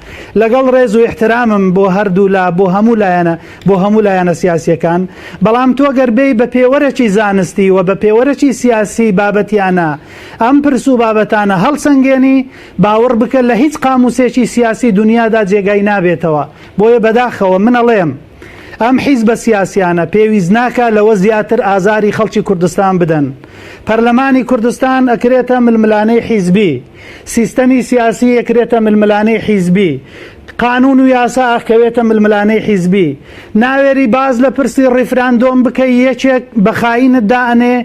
Speaker 4: لەگەڵ ڕێز و ئیحترامم بۆ هەردوولا، بۆ هەموو لایەنە بۆ هەموو لایەنە سیاسییەکان، بەڵام تۆ گەر بێی بە پێوەرەکی زانستی و بە پێوەرەکی سیاسی بابەتیانە ئەم پرس و بابەتانە هەڵسەنگێنی، باوەڕ بکە لە هیچ قاموسێکی سیاسی دونیادا جێگای نابێتەوە. بۆیە بەداخەوە من ئەڵێم. ئەم حیزبە سیاسیانە پێویست ناکا لەوە زیاتر ئازاری خەڵکی کوردستان بدەن. پەرلەمانی کوردستان ئەکرێتە ململانێی حیزبی، سیستەمی سیاسی ئەکرێتە ململانێی حیزبی، قانون و یاسا ئەکەوێتە ململانێی حیزبی. ناوێری باس لە پرسی ڕیفراندۆم بکەی یەکێک بە خاینت دائەنێ،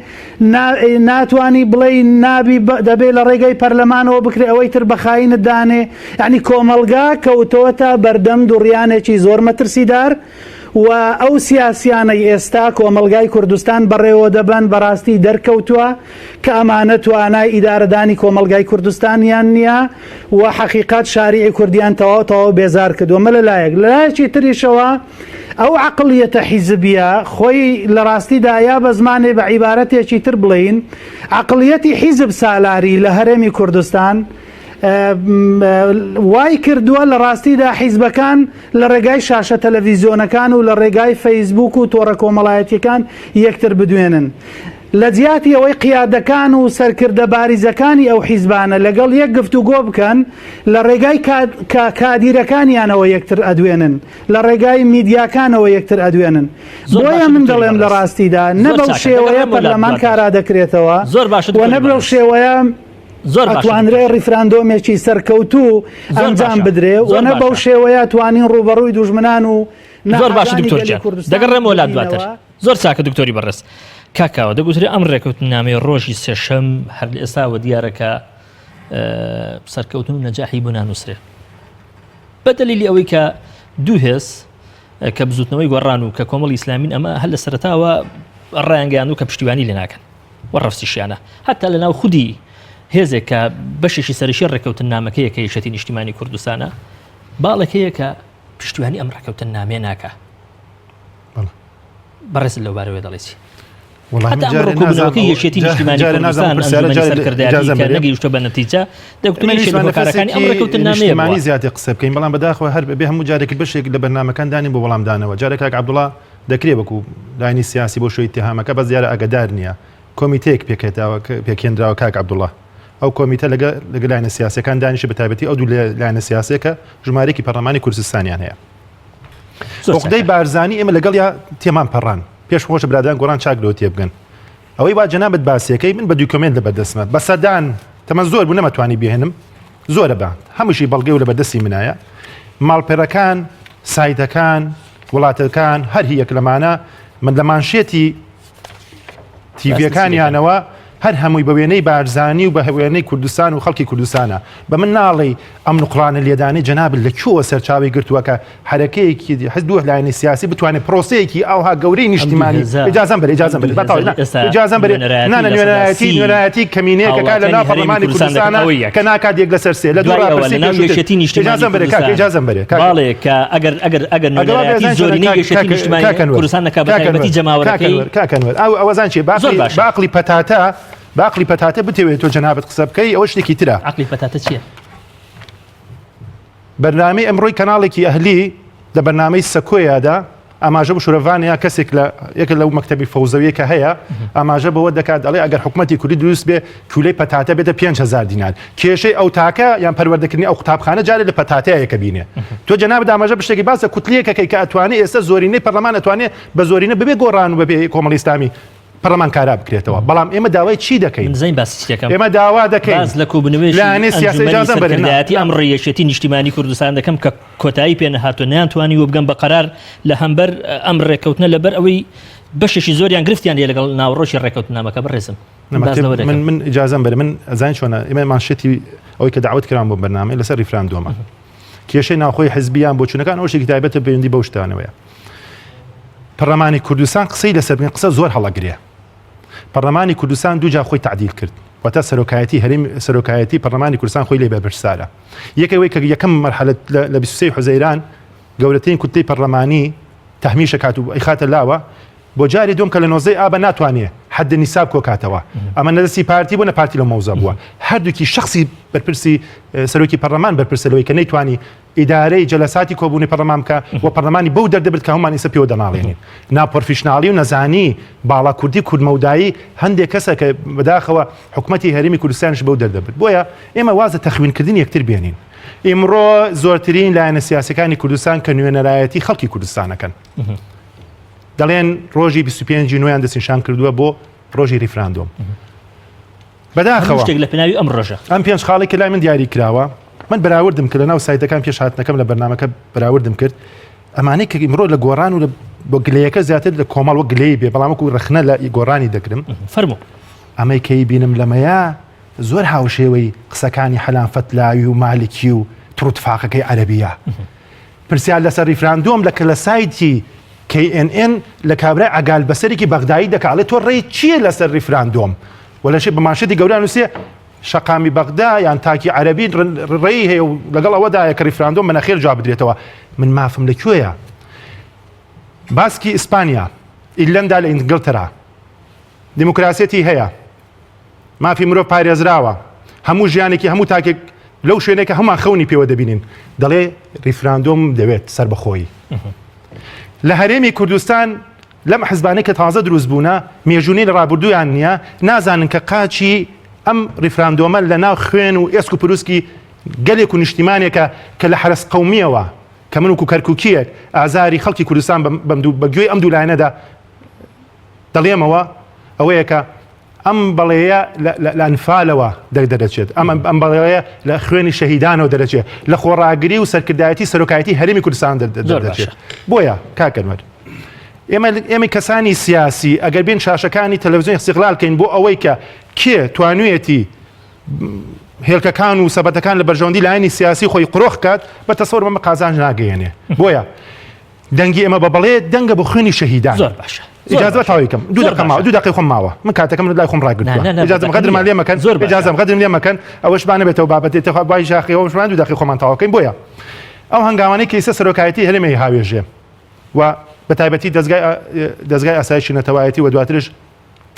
Speaker 4: ناتوانی بڵێی نابی دەبێ لە ڕێگەی پەرلەمانەوە بکرێ ئەوەی تر بە خاینت دانێ یعنی کۆمەڵگا کەوتۆتە بەردەم دوڕیانێکی زۆر مەترسیدار و ئەو سیاسیانەی ئێستا کۆمەڵگای کوردستان بەڕێوە دەبەن بەڕاستی دەرکەوتووە کە ئەمانە توانای ئیدارەدانی کۆمەڵگای کوردستانیان نییە و حەقیقەت شاریعی کوردیان تەواو تەواو بێزار کردووە مە لەلایەک لەلایەکی تریشەوە ئەو عەقڵیەتە حیزبیە خۆی لە ڕاستیدا یا بە زمانێ بە عیبارەتێکی تر بڵێین عەقڵیەتی حیزب سالاری لە هەرێمی کوردستان وای کردووە لە ڕاستیدا حیزبەکان لە ڕێگای شاشە تەلەڤیزیۆنەکان و لە ڕێگای فەیسبوک و تۆڕە کۆمەڵایەتیەکان یەکتر بدوێنن. لە جیاتی ئەوەی قیادەکان و سەرکردە باریزەکانی ئەو حیزبانە لەگەڵ یەک گفتوگۆ بکەن لە ڕێگای کادیرەکانیانەوە یەکتر ئەدوێنن. لە ڕێگای میدیاکانەوە یەکتر ئەدوێنن بۆیە من دەڵێم لە ڕاستیدا نە بەو شێوەیە پەرلەمان کارا دەکرێتەوە و نە بەو شێوەیە زۆر ئەتوانرێ ڕیفراندۆمێکی سەرکەوتوو ئەنجام بدرێ و نە بەو شێوەیە توانین ڕووبەڕووی دوژمنان و
Speaker 1: زۆر باشە دکتۆر گیان دەگەڕێمەوە لات دواتر زۆر چاکە دکتۆری بەڕێز کاکاوە دەگوترێ ئەم ڕێکەوتنامەی ڕۆژی سێشەم هەر لە ئێستاوە دیارە کە سەرکەوتن و نەجاحی بۆ نانووسرێ بە دەلیلی ئەوەی کە دوو هێز کە بزوتنەوەی گۆڕان و کە کۆمەڵی ئیسلامین ئەمە هەر لە سەرەتاوە ڕایانگەیان و کە پشتیوانی لێ ناکەن و ڕەفسیشیانە هەتا لە ناو خودی هێزێک کە بەشێکی سەرشی ڕێککەوتن نامەکەیە کە یەکێتی نیشتیمانی کوردستانە باڵێک هەیە کە پشتیوانی ئەم ڕێککەوتن نامێ ناکە بەڕێزت لەو بارەوە دەڵێ چی؟
Speaker 2: هەتا ئەمڕۆ
Speaker 1: کۆبوونەوەکەی یەکێتی نیشتیمانی کوردستان ئەنجومەنی سەرکردایەتی کە نەگەیشتووە بە نەتیجە، دەگوترێ یەکێک لە هۆکارەکانی ئەم ڕێککەوتننامەیە بووە.
Speaker 2: زیاتر قسە بکەین، بەڵام بەداخەوە هەر بەبێ هەموو جارێک بەشێک لە بەرنامەکان دانین بۆ وەڵامدانەوە. جارێ کاک عەبدوڵا دەکرێ وەکوو لایەنی سیاسی بۆ شوێی ئیتیهامەکە بەس دیارە ئاگەدار نییە. کۆمیتەیەک پێکهێنراوە کاک عەبدوڵا. ئەو کۆمیتە لەگە لەگە لایەنە سیاسیەکان دانیشێ بەتایبەتی ئەو دوو لایەنە سیاسیە کە ژمارەیەکی پەرلەمانی کوردستانیان هەیە. عقدەی بارزانی ئێمە لەگەڵیا تێمان پەڕان پێش خۆشە برادان گۆڕان چاک لەوە تێبگەن ئەوەی وا جەنابت باسیەکەی من بە document لە بەردەستمە بە سەدان تەمەن زۆر بوو نەمەتوانی بهێنم زۆرە بە هەمووشی بەڵگەی و لە بەردەستی منایە ماڵپەرەکان سایتەکان وڵاتەکان هەر هی یەک لەمانە من لە مانشێتی تیڤیەکانیانەوە هەر هەمووی بە وێنەی بارزانی و بە وێنەی کوردستان و خەڵکی کوردستانە بە من ناڵێی ئەم نوقڵانە لێدانەی جەنابت لە کوێوە سەرچاوەی گرتووە کە حەرەکەیەکی حز دوو لایەنی سیاسی بتوانێت پرۆسەیەکی ئاوها گەورەی نیشتیمانی ئیجازەم بەرێ ئیجازەم بەرێ با تەواوی نا ئیجازەم بەرێ نا نا نوێنەرایەتی نوێنەرایەتی کەمینەیەکە لە ناو پەرلەمانی کوردستانە کە ناکات یەک لەسەر سێ لە دوو ڕاپرسی پێشووتر ئیجازەم بەرێ کاکە ئیجازەم بەرێ کاکە
Speaker 1: باڵێ کە ئەگەر ئەگەر ئەگەر نوێنەرایەتی زۆرینەی یەکێتی نیشتمانی کوردستان نەکا بە تایبەتی جەماوەرەکەی
Speaker 2: کاکە ئەنوەر ئەو ئەوەزان چیە
Speaker 1: زۆر باشە
Speaker 2: بە عەقڵی پەتاتە بە عەقڵی پەتاتە بتەوێت تۆ جەنابت قسە بکەی ئەوە شتێکی ترە.
Speaker 1: عەقڵی پەتاتە چیە؟
Speaker 2: بەرنامەی ئەمڕۆی کەناڵێکی ئەهلی لە بەرنامەی سەکۆیادا ئاماژە بۆ شورەڤانیا کەسێک لە یەکە لەو مەکتەبی فەوزەویە کە هەیە ئاماژە بەوە دەکات ئەڵێ ئەگەر حکومەتی کوردی دروست بێ کولەی پەتاتە بێتە 5000 دینار کێشەی ئەو تاکە یان پەروەردەکردنی ئەو قوتابخانە جارێ لە پەتاتەیەکە بینێ تۆ جەنابت ئاماژە بە شتێکی باسە کوتلەیەکەکەی کە ئەتوانێ ئێستا زۆرینەی پەرلەمان ئەتوانێ بە زۆرینە ببێ گۆڕان و بەبێ کۆمەڵی ئیسلامی پەرلەمان کارا بکرێتەوە بەڵام ئێمە داوای چی دەکەین؟
Speaker 1: من زین باسی چی دەکەم؟
Speaker 2: ئێمە داوا دەکەین
Speaker 1: باس لە کۆبوونەوەیەکی
Speaker 2: لایەنەی سیاسی
Speaker 1: ئەنجومەنی
Speaker 2: ئیجازەم بەرێ نا
Speaker 1: سەرکردایەتی ئەمڕۆی یەکێتی نیشتیمانی کوردستان دەکەم کە کۆتایی پێ نەهاتووە نەیانتوانیوە بگەن بە قەرار لە هەمبەر ئەم ڕێککەوتنە لەبەر ئەوەی بەشێکی زۆریان گرفتیان هەیە لەگەڵ ناوەڕۆکی ڕێککەوتنامەکە بەڕێزم باس لەوە
Speaker 2: من
Speaker 1: دەکەم.
Speaker 2: من ئیجازەم بەرێ من ئەزانی چۆنە ئێمە مانشێتی ئەوەی کە دەعوەت کرام بۆ بەرنامەی لەسەر ڕیفراندۆمە کێشەی ناوخۆی حزبیان بۆچوونەکان ئەو شتێکی تایبەتە پەیوەندی بەو شتانەوەیە پەرلەمانی کوردستان قسەی لەسەر بکەن قسە زۆر هەڵەگرێ پەرلەمانی کوردستان دووجار خۆی تعدیل کرد واتە سەرۆکایەتی هەرێم سەرۆکایەتی پەرلەمانی کوردستان خۆی لێ بەرپرسارە یەکەوەی کە یەکەم مەرحەلە لە 23 حوزەیران گەورەترین کوتلەی پەرلەمانی تەهمیشە کات و ئەیخاتە لاوە بۆ جاری دوم کە لە نۆزدەی ئابە ناتوانێ حد نیساب کۆکاتەوە ئەمە نەدەستی پارتی بوو نە پارتی لەو مەوزە بووە هەردووکی شخصی بەرپرسی سەرۆکی پەرلەمان بەرپرسە لەوەی کە نەیتوانی ئیدارەی جەلەساتی کۆبوونی پەرلەمان بکە و پەرلەمانی بەو دەردە برد کە هەموومان ئیسە پێوە دەناڵێنین. ناپۆرفیشناڵی و نەزانی باڵا کوردی کوردمەودایی هەندێک کەسە کە بەداخەوە حکومەتی هەرێمی کوردستانیش بەو دەردە برد. بۆیە ئێمە واز لە تەخوینکردنی یەکتر بێنین. ئیمڕۆ زۆرترین لایەنە سیاسیەکانی کوردستان کە نوێنەرایەتی خەڵکی کوردستان ئەکەن. دەڵێن ڕۆژی 25 نوێیان دەستنیشان کردووە بۆ ڕۆژی ریفراندۆم. بەداخەوە
Speaker 1: شتێک لە پێناوی ئەم ڕۆژە.
Speaker 2: ئەم پێنج خاڵی کە لای من دیاری کراوە من بەراوردم کرد لەناو سایتەکان پێش هاتنەکەم لە بەرنامەکە بەراوردم کرد ئەمانەی کە ئیمڕۆ لە گۆڕان و لە بۆ گلەیەکە زیاتر لە کۆمەڵ وەک گلەیی بێ بەڵام وەکو ڕەخنە لە گۆڕانی دەگرم
Speaker 1: فەرموو
Speaker 2: ئەمەی کەی بینم لەمەیە زۆر هاوشێوەی قسەکانی حەلان فەتلاوی و مالکی و تڕوتفاقەکەی عەرەبیە پرسیار لەسەر ریفراندۆم لە کە لە سایتی KNN لە کابرای عەگال بەسەرێکی بەغدایی دەکا ئەڵێ تۆ ڕێی چییە لەسەر ریفراندۆم و لەشێ بە مانشێتی گەورە نووسێ شەقامی بەغدا یان تاکی عەرەبی ڕێی هەیە و لەگەڵ ئەوەدایە کە ریفراندۆم بە نەخێر جواب بدرێتەوە من مافم لە کوێیە باسکی ئیسپانیا ئیرلەندا لە ئینگلتەرا دیموکراسیەتی هەیە مافی مرۆڤ پارێزراوە، هەموو ژیانێکی هەموو تاکێک لەو شوێنێک کە هەمووان خەونی پێوە دەبینین دەڵێ ریفراندۆم دەوێت سەربەخۆیی. لە هەرێمی کوردستان لەم حزبانەی کە تازە دروست بوونە مێژوونەی لە ڕابردوویان نییە نازانن کە قاچی ئەم ریفراندۆمە لە ناو خوێن و ئێسک و پروسکی گەلێک و نیشتیمانێکە کە لە حەرەس قەومیەوە کە من وکو کەرکوکیەک ئازاری خەڵکی کوردستان بە گوێی ئەم دوو لایەنەدا دەڵێمەوە ئەوەیە کە ئەم بەڵێیە لە ئەنفالەوە دەردەچێت، ئەم ئەم بەڵێیە لە خوێنی شەهیدانەوە دەرەچێت، لە خۆڕاگری و سەرکردایەتی سەرۆکایەتی هەرێمی کوردستان دەردەچێت. بۆیە کاک ئەنوەر ئێمە ئێمەی کەسانی سیاسی ئەگەر بێن شاشەکانی تەلەڤزیۆن ئیستیغلال کەین بۆ ئەوەی کە کێ توانویەتی هێلکەکان و سەبەتەکان لە بەرژەوەندی لایەنی سیاسی خۆی قرۆخ کات بە تەسەور بەمە قازانج ناگەیەنێ بۆیە دەنگی ئێمە بە بەڵێ دەنگە بۆ خوێنی شەهیدان.
Speaker 1: زۆر باشە.
Speaker 2: ئیجازە تەواوی کەم دوو دەقە ماوە دوو دەقەی خۆم ماوە من کاتەکەم لای خۆم ڕاگرتووە ئیجازەم غەدرمان لێ مەکەن
Speaker 1: زۆر
Speaker 2: ئیجازەم غەدرم لێ مەکەن ئەوەش با نەبێتەوە بابەتێ تەخوا بای شاخی ئەوەش با دوو دەقەی خۆمان تەواو کەین بۆیە ئەو هەنگاوانەی کە ئیستا سەرۆکایەتی هەرێمی هاوێژێ و بە تایبەتی دەزگای دەزگای ئاسایشی نەتەوایەتی و دواترش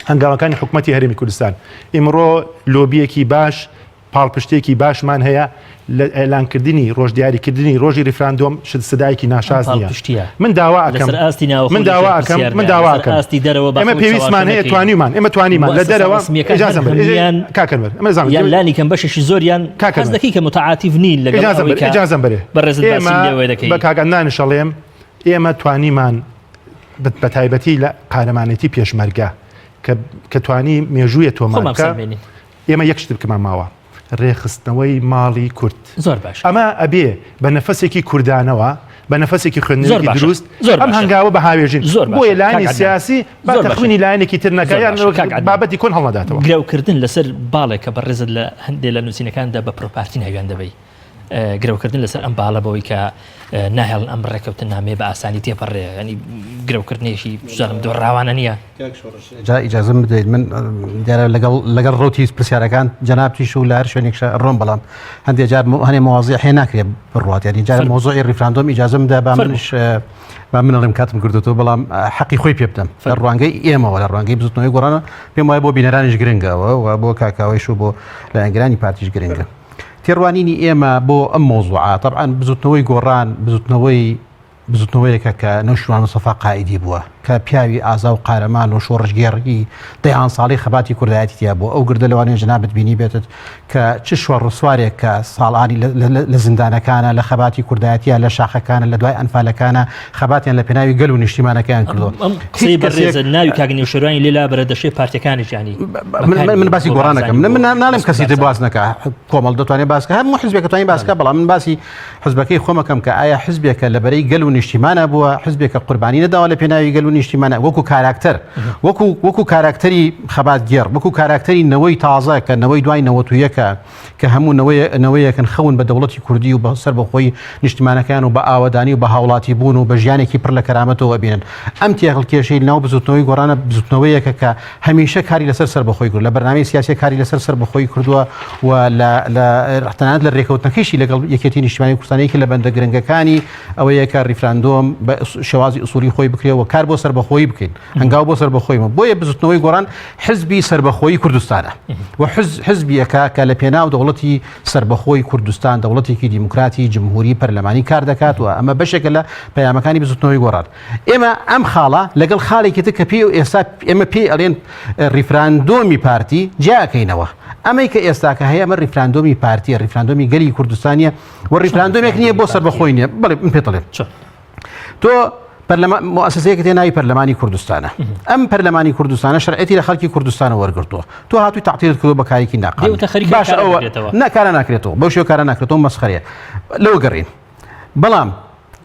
Speaker 2: هەنگاوەکانی حکومەتی هەرێمی کوردستان ئیمڕۆ لۆبیەکی باش پاڵپشتێکی باشمان هەیە لە ئیعلانکردنی ڕۆژ دیاریکردنی ڕۆژی ریفراندۆم شت سدایەکی ناشاز نییە
Speaker 1: پاڵپشتیە
Speaker 2: من داوا ئەکەم
Speaker 1: لەسەر ئاستی ناوخۆ
Speaker 2: من داوا
Speaker 1: لەژێر
Speaker 2: ئەکەم
Speaker 1: پرسیاردا،
Speaker 2: من داوا
Speaker 1: لەسەر
Speaker 2: ئەکەم
Speaker 1: ئاستی دەرەوە بە
Speaker 2: ئێمە
Speaker 1: خەڵک
Speaker 2: پێویستمان
Speaker 1: چاوەڕێ
Speaker 2: هەیە
Speaker 1: نەکەین.
Speaker 2: توانیمان ئێمە توانیمان لە
Speaker 1: موئەسەسە
Speaker 2: دەرەوە
Speaker 1: ڕەسمییەکان هەر
Speaker 2: ئیجازەم بەرێ
Speaker 1: هەموویان
Speaker 2: کاک ئەنوەر ئەمە زانم
Speaker 1: یان لانی کەم بەشێکی زۆریان
Speaker 2: کاک
Speaker 1: حەز
Speaker 2: ئەنوەر
Speaker 1: دەکەی کە متعاتیف نین لەگەڵ
Speaker 2: ئیجازەم
Speaker 1: ئەوەی
Speaker 2: بەرێ
Speaker 1: کە
Speaker 2: ئیجازەم بەرێ
Speaker 1: بەڕێزت باسی
Speaker 2: ئێمە
Speaker 1: لێوە دەکەی.
Speaker 2: بە کاک عەدنانیش ئەڵێم ئێمە توانیمان بە تایبەتی لە قارەمانێتی پێشمەرگە کە کە توانی مێژوویە تۆمار
Speaker 1: خۆمان
Speaker 2: بکا
Speaker 1: بسەلمێنین.
Speaker 2: ئێمە یەک شت بکەمان ماوە ڕێکخستنەوەی ماڵی کورد.
Speaker 1: زۆر باشە.
Speaker 2: ئەمە ئەبێ بە نەفەسێکی کوردانەوە، بە نەفەسێکی
Speaker 1: زۆر
Speaker 2: خوێندنەوەیەکی
Speaker 1: باشە.
Speaker 2: دروست
Speaker 1: زۆر
Speaker 2: ئەم
Speaker 1: باشە.
Speaker 2: هەنگاوە بهاوێژین.
Speaker 1: زۆر باشە.
Speaker 2: بۆیە
Speaker 1: کاک
Speaker 2: لایەنی
Speaker 1: عەدنان.
Speaker 2: سیاسی با
Speaker 1: زۆر باشە.
Speaker 2: تەخوینی لایەنێکی تر نەکا
Speaker 1: زۆر
Speaker 2: یان
Speaker 1: باشە. کاک عەدنان.
Speaker 2: بابەتی کۆن هەڵنەداتەوە.
Speaker 1: گرەوکردن لەسەر باڵێک کە بەڕێزت لە هەندێ لە نووسینەکاندا بە پرۆپارتی ناویان دەبەی، گرەوکردن لەسەر ئەم باڵە بەوەی کە ناهێڵن ئەم ڕێکەوتننامەیە بە ئاسانی تێپەڕێ، یانی گرەوکردنێکی بزانم دۆڕاوانە نییە.
Speaker 3: جا ئیجازەم بدەیت من دیارە لەگەڵ لەگەڵ ڕوتی پرسیارەکان جەنابتیش و لە هەر شوێنێکشە ڕۆم بەڵام هەندێک جار هەنێ مواضیع هەیە ناکرێت بڕوات یعنی جار مۆزۆی ڕیفراندۆم ئیجازەم دا با منش با من ئەڵێم کاتم کردوتەوە بەڵام حەقی خۆی پێ بدەم لە ڕوانگەی ئێمەوە لە ڕوانگەی بزوتنەوەی گۆڕانە پێم وایە بۆ بینەرانیش گرنگەوە و بۆ کاکاوەیش و بۆ لایەنگرانی پارتیش گرنگە تێڕوانینی ئێمە بۆ ئەم مۆزوعە تەبعەن بزوتنەوەی گۆڕان بزوتنەوەی بزوتنەوەیەکە کە نەوشیروان مستەفا قائیدی بووە کە پیاوی ئازا و قارەمان و شۆڕشگێڕی دەیان ساڵی خەباتی کوردایەتی تیا بووە ئەو گردە لەوانەیە جەنابت بینیبێتت کە چ شۆڕسوارێک کە ساڵانی لە زیندانەکانە لە خەباتی کوردایەتیە لە شاخەکانە لە دوای ئەنفالەکانە خەباتیان لە پێناوی گەل و نیشتیمانەکەیان کردووە.
Speaker 1: ئەم قسەی بەڕێزە ناوی کاک نەوشیروانی لێ لابەرە دەشێ پارتیەکانیش یانی
Speaker 3: من باسی گۆڕانەکەم من ناڵێم کەسی تر باس نەکا کۆمەڵ دەتوانێت باس کە هەموو حزبێک دەتوانێت باس کە بەڵام من باسی حزبەکەی خۆمەکەم کە ئایا حزبێکە لە بەرەی گەل و نیشتیمانە بووە حزبێکە قوربانی نەداوە لە پێناوی گەل و نیشتیمانە وەکو کاراکتەر وەکو وەکو کاراکتەری خەباتگێڕ وەکو کاراکتەری نەوەی تازە کە نەوەی دوای 91ەکە کە هەموو نەوەیەکن خەون بە دەوڵەتی کوردی و بە سەربەخۆیی نیشتمانەکەیان و بە ئاوەدانی و بە هاوڵاتی بوون و بە ژیانێکی پڕ لە کەرامەتەوە ئەبینن. ئەم تێهەڵکێشەی ناو بزوتنەوەی گۆڕانە بزوتنەوەیەکە کە هەمیشە کاری لەسەر سەربەخۆی کرد، لە بەرنامەی سیاسیە کاری لەسەر سەربەخۆیی کردووە و لە لە تەنانەت لە رێکەوتنەکەیشی لەگەڵ یەکێتی نیشتیمانی کوردستان یەکێ لە بەندە گرنگەکانی ئەوەیە کە ریفراندۆم بە شێوازی ئوسولی خۆی بکرێ و کار بۆ سەربەخۆیی بکەین. هەنگاو بۆ سەربەخۆیمە بۆیە بزوتنەوەی گۆڕان حزبی سەربەخۆیی کوردستانە و حزبیەکە کە لە پێناو دەوڵەتی سەربەخۆی کوردستان دەوڵەتێکی دیموکراتی جمهوری پەرلەمانی کار دەکات و ئەمە بەشێکە لە پەیامەکانی بزوتنەوەی گۆڕان ئێمە ئەم خاڵە لەگەڵ خاڵێکی تر کە پێی و ئێستا ئێمە پێی ئەڵێن ڕیفراندۆمی پارتی جیاکەینەوە ئەمەی کە ئێستاکە هەیە ئەمە ڕیفراندۆمی پارتیە ڕیفراندۆمی گەلی کوردستانیە و ڕیفراندۆمێک نییە بۆ سەربەخۆی نییە بەڵێ من پێت دەڵێم تۆ. پەرلەمان موئەسەسەیەکت هەیە ناوی پەرلەمانی کوردستانە ئەم پەرلەمانی کوردستانە شەرعیەتی لە خەڵکی کوردستانە وەرگرتووە تۆ هاتووی تەعتیلت کردووە بە کارێکی ناقانونی
Speaker 1: دێوتە خەریکە
Speaker 3: باش
Speaker 1: کارە
Speaker 3: ئەوە
Speaker 1: ناکرێتەوە.
Speaker 3: نا کارە ناکرێتەوە بەو شێوە کارە ناکرێتەوە مەسخەرەیە لەوە گەڕین بەڵام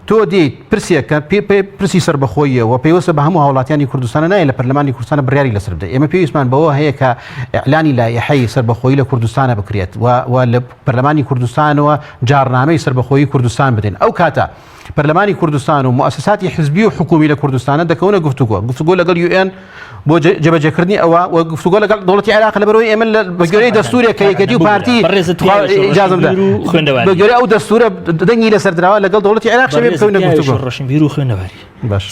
Speaker 3: تۆ دێیت پرسێکە پێ پێ پرسی سەربەخۆییە و پەیوەستە بە هەموو هاوڵاتیانی کوردستانە نایە لە پەرلەمانی کوردستانە بڕیاری لەسەر بدەیت ئێمە پێویستمان بەوە هەیە کە ئیعلانی لایحەی سەربەخۆیی لە کوردستانە بکرێت و و لە پەرلەمانی کوردستانەوە جاڕنامەی سەربەخۆیی کوردستان بدەین ئەو کاتە پەرلەمانی کوردستان و موئەسەساتی حزبی و حکومی لە کوردستانە دەکەونە گفتوگۆ گفتوگۆ لەگەڵ یوئێن بۆ جێبەجێکردنی ئەوە و گفتوگۆ لەگەڵ دەوڵەتی عێراق لەبەرەوەی ئێمە بە گوێرەی دەستورێک کە یەکێتی و پارتی بە گوێرەی ئەو دەستورە دەنگی لەسەر دراوە لەگەڵ دەوڵەتی عێراق شەوێ بکەونە گفتوگۆ.
Speaker 1: ڕۆشنبیر و خوێنەواری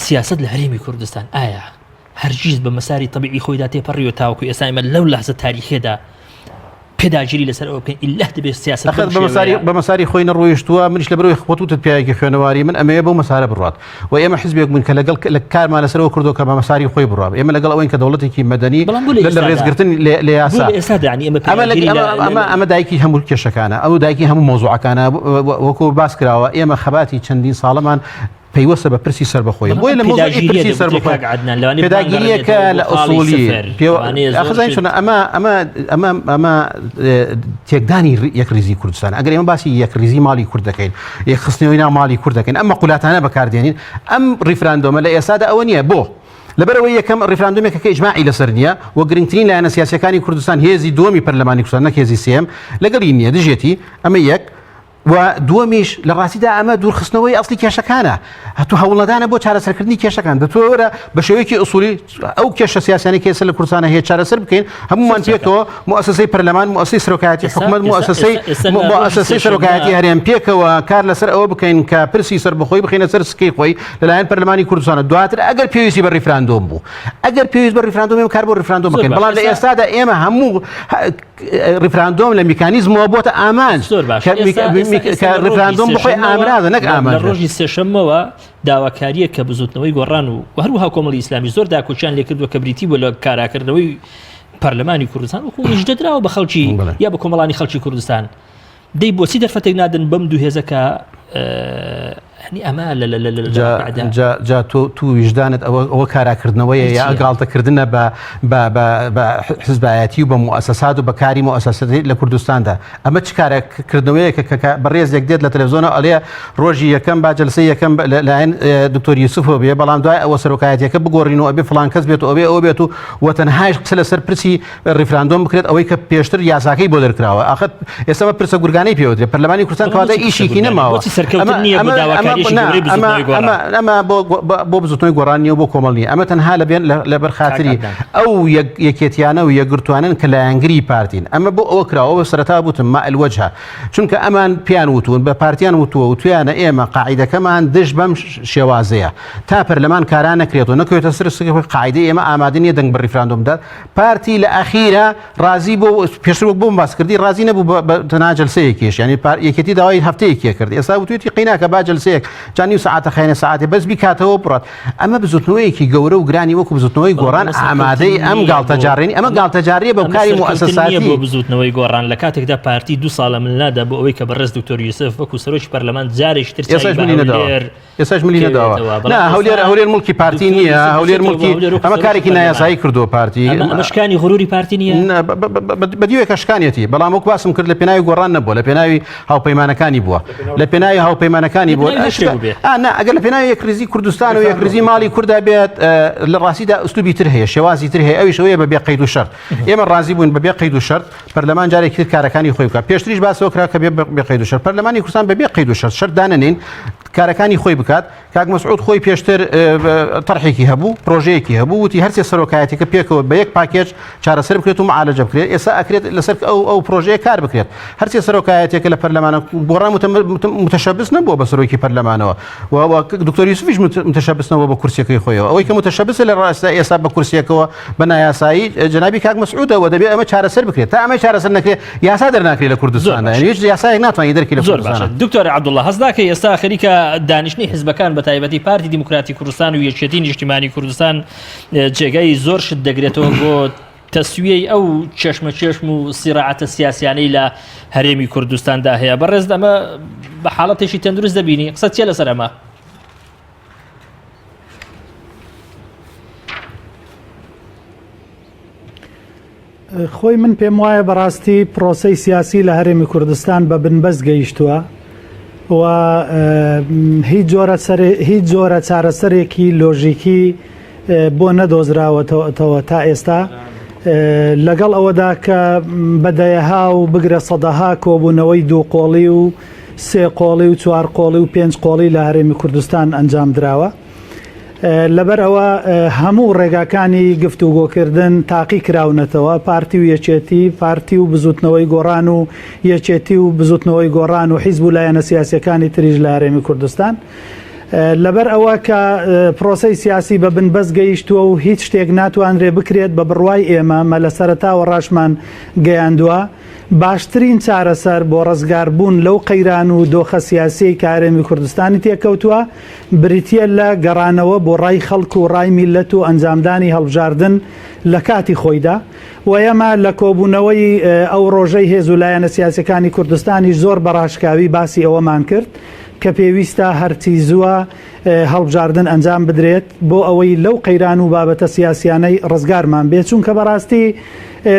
Speaker 1: سیاسەت لە هەرێمی کوردستان ئایا هەرگیز بە مەساری تەبیعی خۆیدا تێپەڕیوە تاوەکو ئێستا ئێمە لەو لەحزە تاریخیەدا پێداگیری لەسەر ئەوە بکەین ئیللە دەبێت سیاسەت
Speaker 3: ئەخر بە مەساری بە مەساری خۆی نەڕۆیشتووە منیش لە بەرەوەی خۆت وتت پیاوێکی خوێنەواری من ئەمەوێ بەو مەسارە بڕوات و ئێمە حزبێک بووین کە لەگەڵ لە کارمان لەسەرەوە کردو کە بە مەساری خۆی بڕوا ئێمە لەگەڵ ئەوەین کە دەوڵەتێکی مەدەنی
Speaker 1: بەڵام بۆ لە
Speaker 3: لە
Speaker 1: ئێستادا
Speaker 3: ڕێزگرتن لە یاسا
Speaker 1: بۆ لە ئێستادا یعنی ئێمە
Speaker 3: ئەمە لە
Speaker 1: پێداگیری لە
Speaker 3: ئەمە ئەمە دایکی هەموو کێشەکانە ئەو دایکی هەموو مەوزوعەکانە وەکو باس کراوە ئێمە خەباتی چەندین ساڵەمان پەیوەستە بە پرسی سەربەخۆیی بۆیە لە مەوزوعی پرسی سەربەخۆیی پێداگیرییەکە لە ئوسوڵی ئەخزانین چۆنە ئەمە ئەمە ئەمە ئەمە تێکدانی یەکڕیزی کوردستان ئەگەر ئێمە باسی یەکڕیزی ماڵی کورد دەکەین یەکخستنەوەی ناو ماڵی کورد دەکەین ئەم مەقولاتانە بەکاردێنین ئەم ڕیفراندۆمە لە ئێستادا ئەوە نییە بۆ لەبەرئەوەی یەکەم ڕیفراندۆمێکە کە ئیجماعی لەسەر نییە و گرنگترین لایەنە سیاسیەکانی کوردستان هێزی دووەمی پەرلەمانی کوردستان نەک هێزی سێیەم لەگەڵی نییە دژێتی ئەمە یەک و دووەمیش لە ڕاستیدا ئەمە دوورخستنەوەی ئەسڵی کێشەکانە، هەتوو هەوڵنەدانە بۆ چارەسەرکردنی کێشەکان، دەتوو وەرە بە شێوەیەکی ئوسولی ئەو کێشە سیاسیانەی کە ئێستا لە کوردستانە هەیە چارەسەر بکەین، هەموومان پێکەوە موئەسەسەی پەرلەمان، موئەسەسەی سەرۆکایەتی حکومەت، موئەسەسەی موئەسەسەی سەرۆکایەتی هەرێم پێکەوە کار لەسەر ئەوە بکەین کە پرسی سەربەخۆیی بخەینە سەر سکەی خۆی لەلایەن پەرلەمانی کوردستانە، دواتر ئەگەر پێویستی بە ڕیفراندۆم بوو ئەگەر پێویست بە ڕیفراندۆم ئێمە کار بۆ ڕیفراندۆم بکەین، بەڵام لە ئێستادا ئێمە هەموو ڕیفراندۆم لە میکانیزمەوە بۆتە ئامانج
Speaker 1: زۆر باش کە
Speaker 3: ڕیفراندۆم بخۆی ئامرازە نەک ئامانج
Speaker 1: لە ڕۆژی سێشەممەوە داواکاریە کە بزوتنەوەی گۆڕان و هەروەها کۆمەڵی ئیسلامی زۆر داکۆکیان لێکردووە کە بریتی بوو لە کاراکردنەوەی پەرلەمانی کوردستان وەکو مژدە دراوە بە خەڵکی یا بە کۆمەڵانی خەڵکی کوردستان دەی بۆچی دەرفەتێک نادەن بەم دوو هێزە کە هەنی ئەمە لە لە لە لە
Speaker 3: جا جا تۆ تو ویژدانت ئەوە ئەوە کاراکردنەوەیە یا گاڵتەکردنە بە بە بە بە حزبایەتی و بە موئەسەسات و بە کاری موئەسەسەتی لە کوردستاندا ئەمە چ کارەکردنەوەیەکە کە بەڕێزێک دێت لە تەلەڤزیۆنەوە ئەڵێ ڕۆژی یەکەم با جەلسەی یەکەم لەلایەن دکتۆر یوسفەوە بێ بەڵام دوای ئەوە سەرۆکایەتیەکە بگۆڕین و ئەبێ فڵان کەس بێت و ئەبێ ئەوە بێت و و تەنهایش قسە لەسەر پرسی ڕیفراندۆم بکرێت ئەوەی کە پێشتر یاساکەی بۆ دەرکراوە ئاخر ئێستا بە پرسە گورگانەی پێوترێ پەرلەمانی کوردستان کەواتە ئیشێکی نەماوە ئەمە بۆ بزوتنەوەی گۆڕان نیە و بۆ کۆمەڵ نیە ئەمە تەنها لەبێن لەبەر خاتری ئەو یەکێتیانە و یەکگرتوانن کە لایەنگری پارتین ئەمە بۆ ئەوە کراوە سەرەتا بوتم ما الوجهە چونکە ئەمان پیان وتون بە پارتیان وتووە و تویانە ئێمە قاعدەکەمان دژ بەم شێوازەیە تا پەرلەمان کارا نەکرێت و نەکەوێتە سەر سکی قاعدەی ئێمە ئامادە نیە دەنگ بە ڕیفراندۆم بدات پارتی لە ئەخیرا ڕازی بۆ پێشتر وەک بۆم باس کردی ڕازی نەبوو بە تەنها جەلسەیەکیش یعنی یەکێتی داوای هەفتەیەکی کرد ئێستا وتوێتی قیناکە با جەلسەیەک جا نیو سەعاتە خەینە سەعاتێ بەس بیکاتەوە بڕات ئەمە بزوتنەوەیەکی گەورە و گرانی وەکو بزوتنەوەی گۆڕان ئامادەی ئەم گاڵتەجاڕێنی ئەمە گاڵتەجاڕیە بە کاری موئەسەساتی
Speaker 1: بۆ بزوتنەوەی گۆڕان لە کاتێکدا پارتی دوو ساڵە مل نادا بۆ ئەوەی کە بەڕێز دکتۆر یوسف وەکو سەرۆکی پەرلەمان جارێکی تر
Speaker 3: ئێستاش ملی نەداوە. ئێستاش ملی نەداوە نا هەولێر هەولێر مڵکی پارتی نییە هەولێر مڵکی ئەمە کارێکی نایاسایی کردووە پارتی
Speaker 1: ئەمە شکانی غروری پارتی نییە
Speaker 3: بە دیوێکە شکانیەتی بەڵام وەک باسم کرد لە پێناوی گۆڕان نەبووە لە پێناوی هاوپەیمانەکانی بووە لە پێناوی هاوپەیمانەکانی بووە نا ئەگەر لە پێناوی یەکڕیزی کوردستان و یەکڕیزی ماڵی کوردا بێت لە ڕاستیدا ئوسلوبی تر هەیە شێوازی تر هەیە ئەویش ئەوەیە بە بێ قەید و شەرت ئێمە ڕازی بووین بە بێ قەید و شەرت پەرلەمان جارێکی تر کارەکانی خۆی بکات پێشتریش باسەوە کرا کە بێ قەید و شەرت پەرلەمانی کوردستان بە بێ قەید و شەرت شەرت دانەنین کارەکانی خۆی بکات کاک مەسعود خۆی پێشتر تەرحێکی هەبوو پرۆژەیەکی هەبوو وتی هەرسێ سەرۆکایەتەکە پێکەوە بە یەک پاکێج چارەسەر بکرێت و معالەجە بکرێت ئێستا ئەکرێت لەسەر ئەو ئەو پرۆژەیە کار بکرێت هەرسێ سەرۆکایەتێکە لە پەرلەمانە گۆڕان متەشەبس نەبووە بە سەرۆکی پەرلەمانەوە و دکتۆر یوسفیش متەشەبس نەبووە بە کورسیەکەی خۆیەوە ئەوەی کە متەشەبسە لە ڕاستە ئێستا بە کورسیەکەوە بە نایاسایی جەنابی کاک مەسعودە و دەبێت ئەمە چارەسەر بکرێت تا ئەمە چارەسەر نەکرێت یاسا دەرناکرێت لە کوردستاندا یعنی هیچ یاسایەک ناتوانێت دەرکی لە
Speaker 1: زۆر باشە
Speaker 3: کوردستان
Speaker 1: دکتۆر عەبدوڵڵا هەست ناکەی ئێستا خەریکە دانیشتنی حزبەکان بە تایبەتی پارتی دیموکراتی کوردستان و یەکێتی نیشتیمانی کوردستان جێگای زۆر شت دەگرێتەوە بۆ تەسویەی ئەو چێشمە چێشم و سیراعەتە سیاسیانەی لە هەرێمی کوردستاندا هەیە بەڕێز ئەمە بە حاڵەتێکی تەندروست دەبینی قسە چیە لەسەر ئەمە؟
Speaker 4: خۆی من پێم وایە بەڕاستی پرۆسەی سیاسی لە هەرێمی کوردستان بە بنبەست گەیشتووە و هیچ جۆرە هیچ جۆرە چارەسەرێکی لۆژیکی بۆ نەدۆزراوەتەوە تا ئێستا لەگەڵ ئەوەدا کە بە دەیەها و بگرە سەدەها کۆبوونەوەی دوو قۆڵی و سێ قۆڵی و چوار قۆڵی و پێنج قۆڵی لە هەرێمی کوردستان ئەنجام دراوە. لەبەر ئەوە هەموو ڕێگاکانی گفتوگۆکردن تاقی کراونەتەوە، پارتی و یەکێتی، پارتی و بزوتنەوەی گۆڕان و یەکێتی و بزوتنەوەی گۆڕان و حیزب و لایەنە سیاسیەکانی تریش لە هەرێمی کوردستان. لەبەر ئەوە کە پرۆسەی سیاسی بە بنبەست گەیشتووە و هیچ شتێک ناتوانرێ بکرێت بە بڕوای ئێمە مە لە سەرەتاوە ڕاشمان گەیاندووە باشترین چارەسەر بۆ ڕزگاربوون لەو قەیران و دۆخە سیاسیەی کە هەرێمی کوردستانی تێکەوتووە بریتییە لە گەڕانەوە بۆ ڕای خەڵک و ڕای میللەت و ئەنجامدانی هەڵبژاردن لە کاتی خۆیدا و ئێمە لە کۆبوونەوەی ئەو ڕۆژەی هێز و لایەنە سیاسیەکانی کوردستانیش زۆر بە ڕاشکاوی باسی ئەوەمان کرد کە پێویستە هەرچی زووە هەڵبژاردن ئەنجام بدرێت بۆ ئەوەی لەو قەیران و بابەتە سیاسیانەی ڕزگارمان بێت چونکە بەڕاستی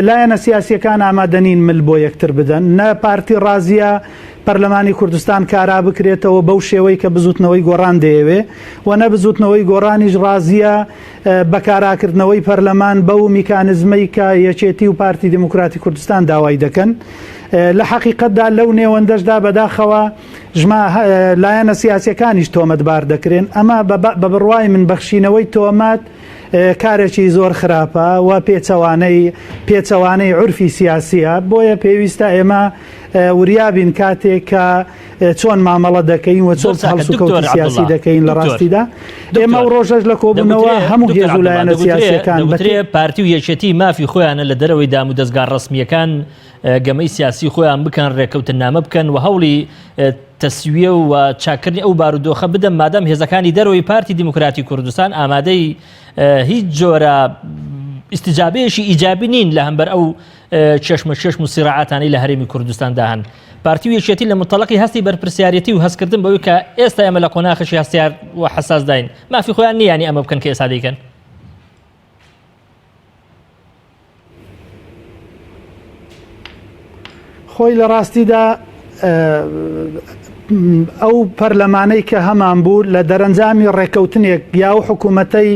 Speaker 4: لایەنە سیاسیەکان ئامادەنین مل بۆ یەکتر بدەن نە پارتی ڕازیە پەرلەمانی کوردستان کارا بکرێتەوە بەو شێوەی کە بزوتنەوەی گۆڕان دەیەوێ و نە بزوتنەوەی گۆڕانیش ڕازیە بە کاراکردنەوەی پەرلەمان بەو میکانزمەی کە یەکێتی و پارتی دیموکراتی کوردستان داوای دەکەن لە حەقیقەتدا لەو نێوەندەشدا بەداخەوە ژما لایەنە سیاسیەکانیش تۆمەتبار دەکرێن ئەمە بە بڕوای من بەخشینەوەی تۆمەت کارێکی زۆر خراپە و پێچەوانەی پێچەوانەی عورفی سیاسیە بۆیە پێویستە ئێمە وریابین کاتێک کە چۆن مامەڵە دەکەین و چۆن هەڵسوکەوتی سیاسی دەکەین لە ڕاستیدا ئێمە و ڕۆژەش لە کۆبوونەوە هەموو هێز و لایەنە سیاسیەکان
Speaker 1: دەگوترێ پارتی و یەکێتی مافی خۆیانە لە دەرەوەی دام و دەزگا ڕەسمییەکان گەمەی سیاسی خۆیان بکەن ڕێککەوتننامە بکەن و هەوڵی تەسویە و چاکردنی ئەو بارودۆخە بدەن مادام هێزەکانی دەرەوەی پارتی دیموکراتی کوردستان ئامادەی هیچ جۆرە ئیستیجابەیەکی ئیجابی نین لە هەمبەر ئەو چێشمە چێشم و سیراعاتانەی لە هەرێمی کوردستاندا هەن پارتی و یەکێتی لە متەڵقی هەستی بەرپرسیارەتی و هەستکردن بەوەی کە ئێستا ئێمە لە قۆناخێکی هەستیار و حەساسداین مافی خۆیان نییە یانی ئەمە بکەن کە ئێستا دەیکەن.
Speaker 4: خۆی لە ڕاستیدا ئەو پەرلەمانەی کە هەمان بوو لە دەرەنجامی ڕێککەوتنێک یا ئەو حکوومەتەی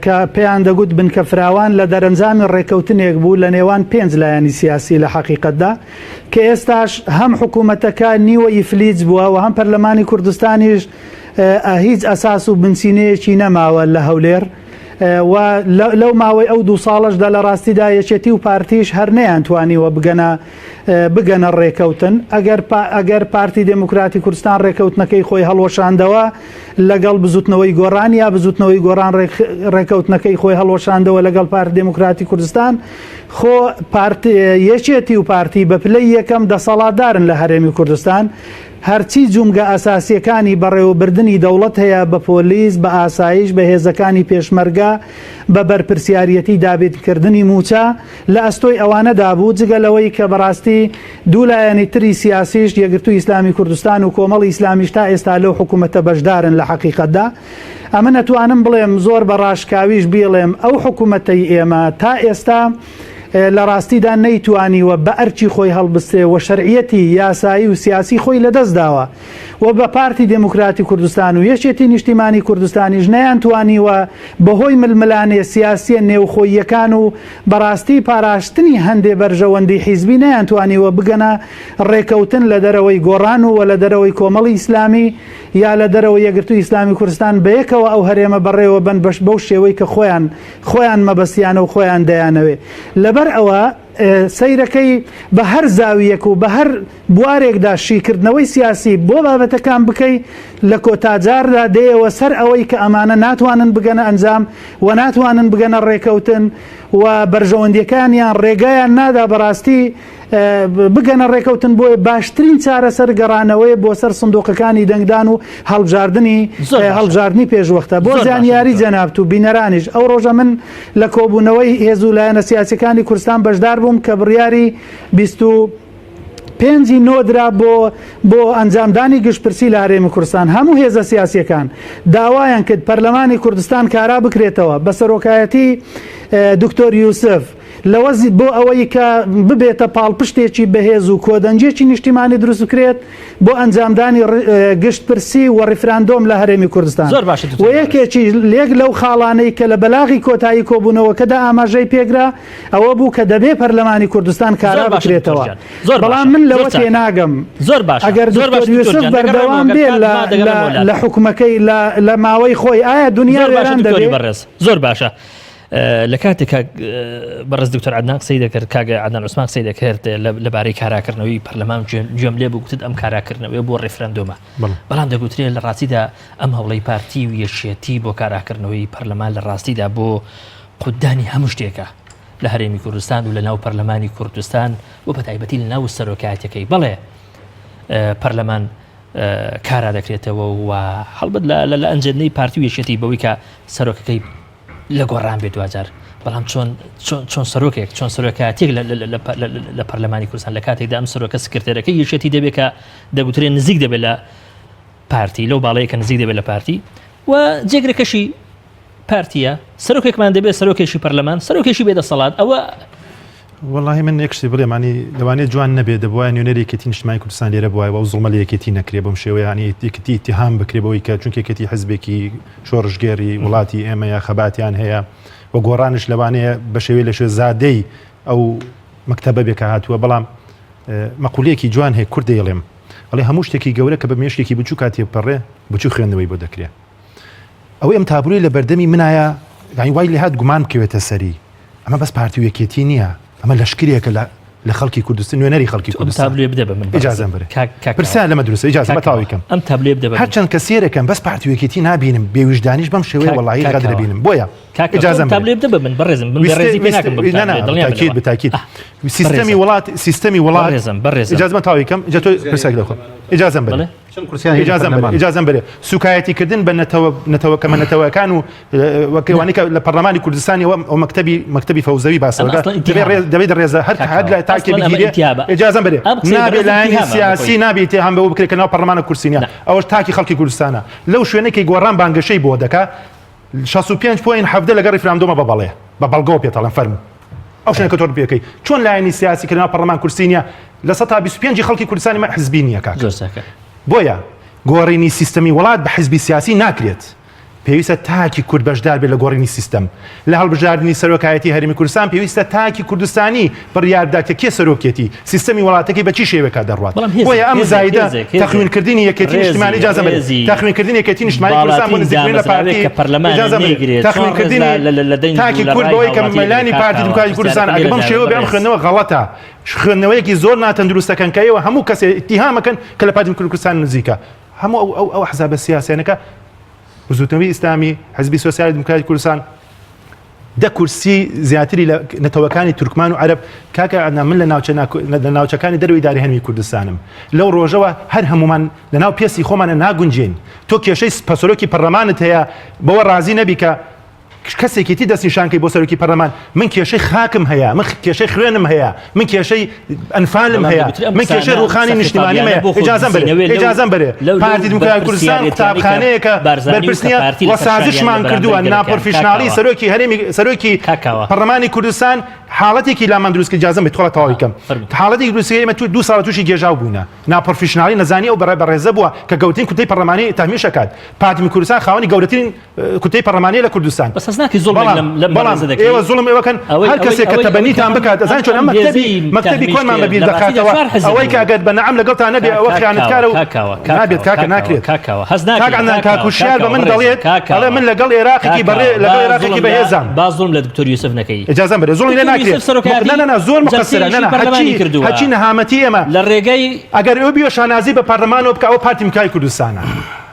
Speaker 4: کە پێیان دەگوت بنکە فراوان لە دەرەنجامی ڕێککەوتنێک بوو لە نێوان پێنج لایەنی سیاسی لە حەقیقەتدا کە ئێستاش هەم حکوومەتەکە نیوە ئیفلیج بووە و هەم پەرلەمانی کوردستانیش هیچ ئەساس و بنچینەیەکی نەماوە لە هەولێر. و لەو ماوەی ئەو دوو ساڵەشدا لە ڕاستیدا یەکێتی و پارتیش هەر نەیانتوانیوە بگەنە بگەنە ڕێکەوتن ئەگەر ئەگەر پارتی دێموکراتی کوردستان ڕێکەوتنەکەی خۆی هەڵوەشاندەوە لەگەڵ بزوتنەوەی گۆڕان یا بزوتنەوەی گۆڕان ڕێکەوتنەکەی خۆی هەڵوەشاندەوە لەگەڵ پارتی دێموکراتی کوردستان خۆ پارتی یەکێتی و پارتی بە پلەی یەکەم دەسەڵاتدارن لە هەرێمی کوردستان هەرچی جومگە ئەساسییەکانی بەڕێوەبردنی دەوڵەت هەیە بە پۆلیس، بە ئاسایش، بە هێزەکانی پێشمەرگە، بە بەرپرسیاریەتی دابینکردنی مووچە، لە ئەستۆی ئەوانەدا بوو، جگە لەوەی کە بەڕاستی دوو لایەنی تری سیاسیش، یەکگرتووی ئیسلامی کوردستان و کۆمەڵی ئیسلامیش تا ئێستا لەو حکوومەتە بەشدارن لە حەقیقەتدا. ئەمن ئەتوانم بڵێم زۆر بە ڕاشکاویش بیڵێم ئەو حکوومەتەی ئێمە تا ئێستا، لە ڕاستیدا نەیتوانیوە بە ئەرکی خۆی هەڵبستێ و شەرعیەتی یاسایی و سیاسی خۆی لەدەست داوە و بە پارتی دێموکراتی کوردستان و یەکێتی نیشتیمانی کوردستانیش نەیانتوانیوە بەهۆی ململانێ سیاسیە نێوخۆییەکان و بەڕاستی پاراستنی هەندێ بەرژەوەندی حیزبی نەیانتوانیوە بگەنە ڕێکەوتن لە دەرەوەی گۆڕان و وە لە دەرەوەی کۆمەڵی ئیسلامی یا لە دەرەوەی یەکگرتووی ئیسلامی کوردستان بەیەکەوە ئەو هەرێمە بەڕێوە بەن بەش بەو شێوەی کە خۆیان خۆیان مەبەستیانە و خۆیان دەیانەوێ. لەبەر ئەوە سەیرەکەی بە هەر زاوییەک و بە هەر بوارێکدا شیکردنەوەی سیاسی بۆ بابەتەکان بکەی لە کۆتاجاردا دێیەوە سەر ئەوەی کە ئەمانە ناتوانن بگەنە ئەنجام و ناتوانن بگەنە ڕێکەوتن و بەرژەوەندیەکانیان ڕێگایان نادا بەڕاستی بگەنە ڕێکەوتن بۆیە باشترین چارەسەر گەڕانەوەیە بۆ سەر سندوقەکانی دەنگدان و هەڵبژاردنی هەڵبژاردنی پێشوەختە بۆ زانیاری جەنابت و بینەرانیش ئەو ڕۆژە من لە کۆبوونەوەی هێز و لایەنە سیاسەکانی کوردستان بەشدار بووم کە بڕیاری 25 نۆدرا بۆ بۆ ئەنجامدانی گشتپرسی لە هەرێمی کوردستان هەموو هێزە سیاسیەکان داوایان کرد پەرلەمانی کوردستان کارا بکرێتەوە بە سەرۆکایەتی دکتۆر یوسف. لەوە بۆ ئەوەی کە ببێتە پاڵپشتێکی بەهێز و کۆدەنگیەکی نیشتیمانی دروست بکرێت بۆ ئەنجامدانی گشتپرسی و ڕیفراندۆم لە هەرێمی کوردستان.
Speaker 1: زۆر باشە
Speaker 4: و
Speaker 1: دکتۆر بەڕێز.
Speaker 4: یەکێکی یەک لەو خاڵانەی کە لە بەلاغی کۆتایی کۆبوونەوەکەدا ئاماژەی پێکرا ئەوە بوو کە دەبێ پەرلەمانی کوردستان
Speaker 1: زۆر
Speaker 4: کارا
Speaker 1: باشە دکتۆر
Speaker 4: بکرێتەوە.
Speaker 1: گیان. زۆر
Speaker 4: بەڵام
Speaker 1: باشە.
Speaker 4: من
Speaker 1: زۆر
Speaker 4: لەوە
Speaker 1: چاکە.
Speaker 4: تێناگەم
Speaker 1: زۆر باشە.
Speaker 4: ئەگەر
Speaker 1: زۆر
Speaker 4: دکتۆر
Speaker 1: باشە دکتۆر
Speaker 4: یوسف
Speaker 1: گیان. دەگەڕێمەوە
Speaker 4: بەردەوام
Speaker 1: گەر
Speaker 4: بێ
Speaker 1: کات
Speaker 4: لە
Speaker 1: ما
Speaker 4: لە
Speaker 1: دەگەڕێمەوە لات.
Speaker 4: لە حوکمەکەی لە لە ماوەی خۆی ئایا دونیا
Speaker 1: زۆر باشە
Speaker 4: وێران
Speaker 1: دکتۆری
Speaker 4: دەبێ؟
Speaker 1: بەڕێز. زۆر باشە. لە کاتێک کاک بەڕێز دکتۆر عەدنان قسەی دەکرد کاک عەدنان عوسمان قسەی دەکرد لەبارەی کاراکردنەوەی پەرلەمان گوێم لێ بوو گوتت ئەم کاراکردنەوەی بۆ ڕیفرەندۆمە بەڵام دەگوترێت لە ڕاستیدا ئەم هەوڵی پارتی و یەکێتی بۆ کاراکردنەوەی پەرلەمان لە ڕاستیدا بۆ قودانی هەموو شتێکە لە هەرێمی کوردستان و لە ناو پەرلەمانی کوردستان و بە تایبەتی لە ناو سەرۆکایەتەکەی بەڵێ پەرلەمان کارا دەکرێتەوە و هەڵبەت لە ئەنجێنەی پارتی و یەکێتی بەوەی کە سەرۆکەکەی لە گۆڕان بێ دواجار بەڵام چۆن چۆن سەرۆکێک چۆن سەرۆکایەتێک لە پەرلەمانی کوردستان لە کاتێکدا ئەم سەرۆکە سکرتێرەکە یەکێتی دەبێت کە دەگوترێن نزیک دەبێت لە پارتی لەو باڵەیە کە نزیک دەبێت لە پارتی و جێگرەکەشی پارتیە سەرۆکێکمان دەبێت سەرۆکێکی پەرلەمان سەرۆکێکی بێدەسەڵات ئەوە
Speaker 2: وەڵاهی من یەک شتی بڵێم ینی لەوانەیە جوان نەبێ دەبوایە نوێنەری یەکێتی نیشتمانی کوردستان لێرە بوایە و ئەو زوڵمە لە یەکێتی نەکرێ بەم شێوەیە ینی یەکێتی ئیتیهام بکرێ بەوەی کە چونکە یەکێتی حزبێکی شۆڕشگێڕی وڵاتی ئێمەیە خەباتیان هەیە و گۆڕانش لەوانەیە بە شێوەی لە شێ زادەی ئەو مەکتەبە بێ کە هاتووە بەڵام مەقولەیەکی جوان هەیە کورد دەیڵێم ئەڵێ هەموو شتێکی گەورە کە بە مێشکێکی بچووکا تێپەڕێ بچوو خوێندنەوەی بۆ دەکرێ ئەوەی ئەم تابلۆی لە بەردەمی منایە یانی وای لێهات گومان بکەوێتە سەری ئەمە بەس پارتی و یەکێتی نییە ئەمە لەشکرێکە لە لە خەڵکی کوردستان نوێنەری خەڵکی
Speaker 1: ئەم
Speaker 2: کوردستان
Speaker 1: تابلۆیە بدە بە من بەڕێزم.
Speaker 2: ئیجازەم بەرێ
Speaker 1: کاک کاک
Speaker 2: پرسیار لەمە دروستە ئیجازە
Speaker 1: کاک
Speaker 2: بە تەواوی کەم
Speaker 1: ئەم تابلۆیە بدە بە من.
Speaker 2: هەرچەند کە سێرەکەم بەس پارتی و یەکێتی نابینم بێویژدانیش بەم شێوەیە
Speaker 1: کاک
Speaker 2: وەڵاهی
Speaker 1: کاک
Speaker 2: غەدرە
Speaker 1: کاوە.
Speaker 2: بینم بۆیە
Speaker 1: کاک کاوە،
Speaker 2: ئیجازەم
Speaker 1: ئەم
Speaker 2: بەرێ
Speaker 1: تابلۆیە بدە بە من بەڕێزم من
Speaker 2: ویستێ
Speaker 1: بێڕێزی پێ
Speaker 2: ویستێ
Speaker 1: ناکەم بەم
Speaker 2: نا نا
Speaker 1: تابلۆیە دڵنیا
Speaker 2: بتاکید
Speaker 1: بنەوە.
Speaker 2: بتاکید
Speaker 1: ئاه،
Speaker 2: سیستەمی
Speaker 1: بەڕێزم.
Speaker 2: وڵات سیستەمی وڵات
Speaker 1: بەڕێزم بەڕێزم
Speaker 2: ئیجازە بە تەواوی کەم ئیجا تۆ پرسیارێک لەخۆم ئیجازەم بەرێ
Speaker 1: بەڵێ
Speaker 3: چەند کورسیان هەیە لە
Speaker 2: ئیجازەم بەرێ
Speaker 3: پەرلەمان؟
Speaker 2: ئیجازەم بەرێ سوکایەتی کردن بە نەتەوە نەتەوە کەمە نەتەوەکان و وەک ئەوانەی کە لە پەرلەمانی کوردستانی ئەوە ئەو مەکتەبی مەکتەبی فەوزەوی
Speaker 1: ئەمە
Speaker 2: باسەوەکە
Speaker 1: ئەسڵەن
Speaker 2: دەبێ
Speaker 1: ئیتیهامە.
Speaker 2: ڕێز دەبێت ڕێزە هەر
Speaker 1: کاک
Speaker 2: هەر
Speaker 1: کاوە،
Speaker 2: لای تاکێ
Speaker 1: ئەسڵەن ئەمە
Speaker 2: بگیرێ
Speaker 1: ئیتیهامە.
Speaker 2: ئیجازەم بەرێ
Speaker 1: ئەم قسەی
Speaker 2: نابێ
Speaker 1: بەڕێز
Speaker 2: لایەنی
Speaker 1: ئیتیهامە بۆ
Speaker 2: سیاسی
Speaker 1: خۆی.
Speaker 2: نابێ ئیتیهام بەوە بکرێت کە ناو پەرلەمانە کورسی نییە
Speaker 1: نا.
Speaker 2: ئەوەش تاکی خەڵکی کوردستانە لەو شوێنەی کە گۆڕان بانگەشەی بۆ دەکا 65 point 17 لەگەڵ ڕیفراندۆمە بە بەڵێ بە بەڵگەوە پێت ئەڵێم فەرموو ئەو شوێنە کە تۆ پێکەی چۆن لایەنی سیاسی کە لەناو پەرلەمان کورسی نییە 25% خەڵکی کوردستانی مە حزبی نییە کاکە
Speaker 1: زۆر چاکە.
Speaker 2: بۆیە گۆڕینی سیستەمی وڵات بە حزبی سیاسی ناکرێت. پێویستە تاکی کورد بەشدار بێت لە گۆڕینی سیستەم. لە هەڵبژاردنی سەرۆکایەتی هەرێمی کوردستان پێویستە تاکی کوردستانی بڕیار بدات کە کێ سەرۆکیەتی، سیستەمی وڵاتەکەی بە چی شێوەیەکا دەڕوات.
Speaker 1: بەڵام هێزێک،
Speaker 2: بۆیە ئەم
Speaker 1: هێزێک،
Speaker 2: زایدە
Speaker 1: هێزێک، هێزێک،
Speaker 2: تەخوینکردنی یەکێتی
Speaker 1: ڕێزی،
Speaker 2: نیشتمانی ئیجازەم بەرێ.
Speaker 1: ڕێزی
Speaker 2: تەخوینکردنی یەکێتی نیشتمانی کوردستان بۆ
Speaker 1: باڵاترین
Speaker 2: نزیکبوون لە
Speaker 1: دامەزراوەیەک
Speaker 2: پارتی
Speaker 1: کە پەرلەمانە
Speaker 2: ئیجازەم بەرێ.
Speaker 1: نەیگرێت، چۆن ڕێز
Speaker 2: تەخوینکردنی
Speaker 1: لە لە لە لە دەنگ
Speaker 2: تاکی
Speaker 1: و لە
Speaker 2: کورد
Speaker 1: ڕای
Speaker 2: بەوەی کە
Speaker 1: هاوڵاتی
Speaker 2: مەلانی
Speaker 1: دەگرێت. کاک
Speaker 2: پارتی
Speaker 1: کاوە،
Speaker 2: دیموکراتی کوردستان
Speaker 1: پرسیارەکەم
Speaker 2: ئەگەر
Speaker 1: لێرە
Speaker 2: بەم
Speaker 1: دایە
Speaker 2: شێوە بێ ئەم
Speaker 1: بەڕێز.
Speaker 2: خوێندنەوە غەڵەتە. خوێندنەوەیەکی زۆر ناتەندروستەکەن کە ئێوە هەموو کەسێ ئیتیهامەکەن کە لە پارتی دیموکراتی کوردستان نزیکە. هەموو ئەو ئەو ئەو ئەحزابە سیاسیانەکە بزوتنەوەی ئیسلامی، حزبی سۆسیالی دیموکراتی کوردستان دە کورسی زیاتری لە نەتەوەکانی تورکمان و عەرەب کاکە عەدنان من لە ناوچە لە ناوچەکانی دەرەوەی داری هەرێمی کوردستانم لەو ڕۆژەوە هەر هەمومان لە ناو پێستی خۆمانە ناگونجێین تۆ کێشەی پەسەرۆکی پەرلەمانت هەیە بەوە ڕازی نەبی کە کەسێکی تی دەستنیشان کەی بۆ سەرۆکی پەرلەمان من کێشەی خاکم هەیە من کێشەی خوێنم هەیە من کێشەی ئەنفالم هەیە من کێشەی ڕوخانی نیشتیمانیم هەیە ئیجازەم بەرێ ئیجازەم بەرێ پارتی دیموکراتی کوردستان قوتابخانەیەکە بەرپرس نییە و سازشمان کردووە ناپۆرفیشناڵی سەرۆکی هەرێمی سەرۆکی پەرلەمانی کوردستان حاڵەتێکی لامان دروست کرد ئیجازەم بێت تخوا تەواوی کەم حاڵەتێکی دروست کرد ئێمە دوو ساڵە تووشی گێژاو بووینە ناپۆرفیشناڵی نەزانی ئەو بەڕێ بەڕێزە بووە کە گەورترین کوتلەی پەرلەمانی تەهمیش ئەکات پارتی کوردستان خاوەنی گەورەترین کوتەی پەرلەمانیە لە کوردستان.
Speaker 1: بەس هەست ناکەی زوڵمێک
Speaker 2: بەڵام
Speaker 1: لەم لەم
Speaker 2: بەڵام
Speaker 1: بەڕێزە دەکەی؟
Speaker 2: ئێوە زوڵم ئێوە کەن
Speaker 1: ئەوەی
Speaker 2: هەر
Speaker 1: ئەوەی
Speaker 2: کەسێک کە
Speaker 1: ئەوەی ئەوەی کە
Speaker 2: تەبەنیتان
Speaker 1: ئەم
Speaker 2: بکات ئەزانی
Speaker 1: ئەم
Speaker 2: چۆن ئەم
Speaker 1: ئەم
Speaker 2: مەکتەبی
Speaker 1: هێزەی
Speaker 2: مەکتەبی
Speaker 1: تەهمیش
Speaker 2: کۆنمان
Speaker 1: کرد
Speaker 2: بەبیر
Speaker 1: لە ڕاستیدا
Speaker 2: دەخاتەوە
Speaker 1: چوار حزب
Speaker 2: ئەوەی کە
Speaker 1: بوون.
Speaker 2: ئەگەر بە نەعم لەگەڵتان نەبێ
Speaker 1: کاک
Speaker 2: ئەوە
Speaker 1: کاک کاوە
Speaker 2: خیانەتکارە و
Speaker 1: کاک کاوە کاک
Speaker 2: نابێت
Speaker 1: کاوە
Speaker 2: کاکە
Speaker 1: کاک کاوە
Speaker 2: ناکرێت
Speaker 1: کاک کاوە هەست
Speaker 2: کاک
Speaker 1: ناکەی
Speaker 2: عەدنان
Speaker 1: کاک
Speaker 2: کاک
Speaker 1: کاوە کاک
Speaker 2: هوشیار بە
Speaker 1: کاوە
Speaker 2: من
Speaker 1: بەڕێزم
Speaker 2: دەڵێت
Speaker 1: کاک
Speaker 2: ئەڵێ
Speaker 1: کاوە
Speaker 2: من لەگەڵ
Speaker 1: کاک
Speaker 2: ئێراقێکی بەڕێ
Speaker 1: کاوە
Speaker 2: لەگەڵ
Speaker 1: با
Speaker 2: ئێراقێکی
Speaker 1: زوڵم لە
Speaker 2: بەهێزام
Speaker 1: با زوڵم لە دکتۆر یوسف نەکەی
Speaker 2: ئیجازەم بەرێ زوڵمی لێ
Speaker 1: دکتۆر
Speaker 2: ناکرێت
Speaker 1: یوسف سەرۆکایەتی
Speaker 2: نا نا نا زۆر مقەسرە نا
Speaker 1: جەلسەیەکی
Speaker 2: نا
Speaker 1: پەرلەمانی
Speaker 2: هەرچی
Speaker 1: کردووە
Speaker 2: هەرچی نەهامەتی ئێمە
Speaker 1: لە ڕێگەی
Speaker 2: ئەگەر ئەو بیوە شانازی بە پەرلەمانەوە بکە ئەوە پارتی دیموکراتی کوردستانە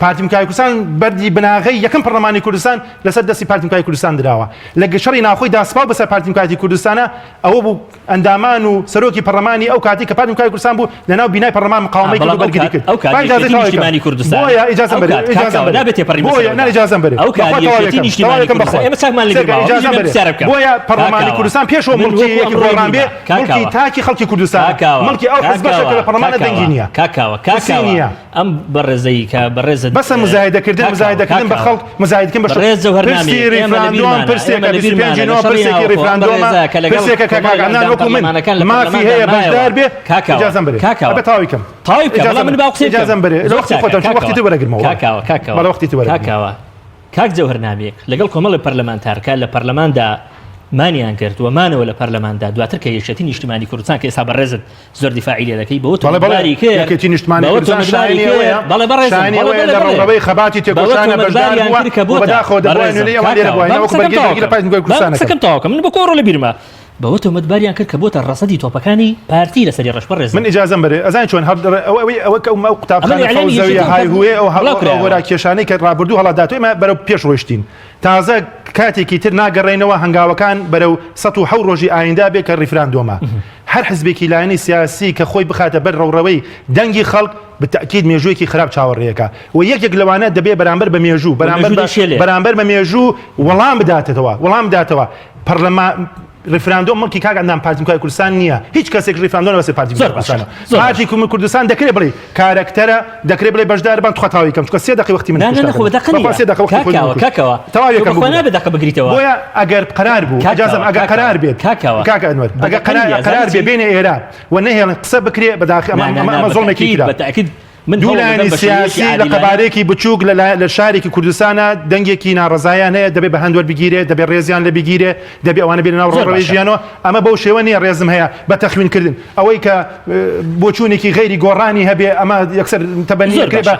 Speaker 2: پارتی دیموکراتی کوردستان بەردی بناغەی یەکەم پەرلەمانی کوردستان لەسەر دەستی پارتی دیموکراتی کوردستان دراوە لە شەڕی ناوخۆی داسپاو بەسەر پارتی دیموکراتی کوردستانە ئەوە بوو ئەندامان و سەرۆکی پەرلەمانی ئەو کاتی کە پارتی دیموکراتی کوردستان بوو لەناو بینای پەرلەمان مقاومەی کرد
Speaker 1: بەڵام
Speaker 2: و
Speaker 1: ئەو
Speaker 2: بەرگری
Speaker 1: کات
Speaker 2: کرد
Speaker 1: ئەو کات
Speaker 2: با ئیجازەی
Speaker 1: یەکێتی
Speaker 2: تەواوی کەم
Speaker 1: نیشتیمانی کوردستان
Speaker 2: بۆیە ئیجازەم
Speaker 1: ئەو
Speaker 2: بەرێ
Speaker 1: کات کاک
Speaker 2: ئیجازەم
Speaker 1: کاوە
Speaker 2: بەرێ
Speaker 1: نابێت تێپەڕی
Speaker 2: بۆیە
Speaker 1: بەسەرەوەدا
Speaker 2: نا ئیجازەم بەرێ
Speaker 1: ئەو کات
Speaker 2: بەخوا تەواوی
Speaker 1: یەکێتی
Speaker 2: کەم
Speaker 1: نیشتیمانی
Speaker 2: تەواوی کەم
Speaker 1: کوردستان
Speaker 2: بەخوا
Speaker 1: ئێمە چاکمان لە
Speaker 2: سێگە
Speaker 1: بیر ماوە
Speaker 2: ئیجازەم
Speaker 1: بژی من
Speaker 2: بەرێ
Speaker 1: پرسیارە بکەم
Speaker 2: بۆیە
Speaker 1: کاک
Speaker 2: پەرلەمانی
Speaker 1: کاوە
Speaker 2: کوردستان پێشەوە
Speaker 1: من
Speaker 2: مڵکی
Speaker 1: وەکو
Speaker 2: یەکی
Speaker 1: ئەمڕۆی
Speaker 2: گۆڕان بێ
Speaker 1: بیرمە کاک
Speaker 2: مڵکی
Speaker 1: کاوە
Speaker 2: تاکی خەڵکی کوردستانە
Speaker 1: کاک کاوە
Speaker 2: مڵکی ئەو
Speaker 1: کاک
Speaker 2: حزبەشە کە
Speaker 1: کاوە
Speaker 2: لە پەرلەمانە
Speaker 1: کاک
Speaker 2: دەنگی
Speaker 1: کاوە
Speaker 2: نییە
Speaker 1: کاک کاوە کاک
Speaker 2: کورسی
Speaker 1: کاوە
Speaker 2: نییە.
Speaker 1: ئەم بەڕێزەی کە بەڕێزت
Speaker 2: بەسە مزایدەکردن مزایدەکردن بە خەڵک مزایدکردن بە
Speaker 1: بەڕێز جەوهەر
Speaker 2: پرسی ڕیفراندۆم پرسێکە 25 نۆ پرسێکی ڕیفراندۆمە پرسێکە کە کاک عەدنان وەکو من مافی هەیە بەشدار بێ ئیجازەم بەرێ ئەبێ تەواوی کەم
Speaker 1: تەواوی بکە بەڵام من با قسەی بکەم
Speaker 2: ئیجازەم بەرێ لە وەختی خۆتم چون وەختی تر وەرەگرمەوە
Speaker 1: کاکاوە کاکاوە
Speaker 2: بەڵێ وەختی تر وەرەگرمەوە
Speaker 1: کاکاوە کاک جەوهەر نامیق لەگەڵ کۆمەڵی پەرلەمانتار کە لە پەرلەماندا مانیان کرد و مانەوە لە پەرلەماندا دواتر کە یەکێتی نیشتیمانی کوردستان کە ئێستا بەڕێزت زۆر دیفاعی لێ دەکەی بەوە
Speaker 2: بەڵێ بەڵێ
Speaker 1: تۆمەتباری کرد
Speaker 2: یەکێتی نیشتمانی
Speaker 1: بەوە
Speaker 2: کوردستان
Speaker 1: تۆمەتباری
Speaker 2: شایەنی
Speaker 1: کرد
Speaker 2: ئەوەیە
Speaker 1: بەڵێ بەڕێزم
Speaker 2: شایەنی
Speaker 1: بەڵێ
Speaker 2: ئەوەیە
Speaker 1: بەڵێ
Speaker 2: لە
Speaker 1: بەڵێ
Speaker 2: ڕەوڕەوەی خەباتی
Speaker 1: بەوە
Speaker 2: تێکۆشانە بەشدار
Speaker 1: تۆمەتباریان
Speaker 2: بووە
Speaker 1: کرد کە
Speaker 2: و
Speaker 1: بۆتە
Speaker 2: بەداخەوە دەبوایە
Speaker 1: بەڕێزم
Speaker 2: نوێنەری ئەوان لێرە
Speaker 1: کاکاوە
Speaker 2: بوایە
Speaker 1: با
Speaker 2: وەکو
Speaker 1: قسەکەم
Speaker 2: بەرگری
Speaker 1: تەواو
Speaker 2: لە
Speaker 1: کەم
Speaker 2: پارتی دیموکراتی
Speaker 1: با
Speaker 2: کوردستان
Speaker 1: قسەکەم
Speaker 2: نەکەن
Speaker 1: تەواو کەم من بە کۆڕۆ لە بیرمە بەوە تۆمەتباریان کرد کە بۆتە ڕەسەدی تۆپەکانی پارتی لەسەری ڕەش بەڕێزم
Speaker 2: من ئیجازەم بەرێ ئەزانی چۆن هەر ئەوە ئەوەی ئەوە کە ئەو
Speaker 1: ئەمە
Speaker 2: قوتابخانە
Speaker 1: ئیعلامی
Speaker 2: فەوزەویە
Speaker 1: یەکێتی
Speaker 2: های هوێ ئەو
Speaker 1: بڵاو کرایەوە.
Speaker 2: هۆرا کێشانەی کە ڕابردوو هەڵاداتوە ئێمە بەرەو پێش ڕۆیشتین تازە کاتێکی تر ناگەڕێینەوە هەنگاوەکان بەرەو 107 ڕۆژی ئایندە بێ کە ڕیفراندۆمە هەر حزبێکی لایەنی سیاسی کە خۆی بخاتە بەر ڕەوڕەوەی دەنگی خەڵک بتەئکید مێژوویەکی خراپ چاوەڕێیەکە و یەکێک لەوانە دەبێ بەرامبەر بە مێژوو بەرامبەر بە بەرامبەر بە مێژوو وەڵام بداتەوە وەڵام بداتەوە پەرلەمان ڕیفراندۆم مڵکی کاک عەدنان پارتی دیموکراتی کوردستان نییە هیچ کەسێک ڕیفراندۆم لەسەر پارتی دیموکراتی کوردستانە پارتی کوم کوردستان دەکرێ بڵێ کارەکتەرە دەکرێ بڵێ بەشدار بان تخوا تەواوی کەم چونکە سێ دەقەی وەختی من
Speaker 1: نا نا خۆ بە دەقە نییە
Speaker 2: سێ دەقە وەختی خۆی
Speaker 1: کاکەوە کاکەوە
Speaker 2: تەواوی
Speaker 1: تۆ
Speaker 2: کەم
Speaker 1: بەخوا نابێ دەقە بگریتەوە
Speaker 2: بۆیە ئەگەر قەرار بوو ئیجازەم ئەگەر قەرار بێت
Speaker 1: کاکەوە
Speaker 2: کاکە ئەنوەر ئەگەر قەرار قەرار بێ بێنە ئێرە و نەهێڵن قسە بکرێ بەداخی ئەمە ئەمە زوڵمێکی ترە
Speaker 1: بە تەئکید من
Speaker 2: دوو
Speaker 1: هەوڵ دەدەم
Speaker 2: لایەنی
Speaker 1: بە شێوەیەکی
Speaker 2: سیاسی لە
Speaker 1: عادیلانە
Speaker 2: قەبارەیەکی بچووک لە لە شارێکی کوردستانە دەنگێکی ناڕەزایان هەیە دەبێ بە هەند وەربگیرێ دەبێ ڕێزیان لێ بگیرێ دەبێ ئەوانە بێنە ناو
Speaker 1: زۆر
Speaker 2: ڕەوڕەوەی
Speaker 1: باشە.
Speaker 2: ژیانەوە ئەمە بەو شێوە نییە ڕێزم هەیە بە تەخوین کردن ئەوەی کە بۆچوونێکی غەیری گۆڕانی هەبێ ئەمە یەکسەر تەبەنی
Speaker 1: زۆر
Speaker 2: کرێ بە
Speaker 1: باشە.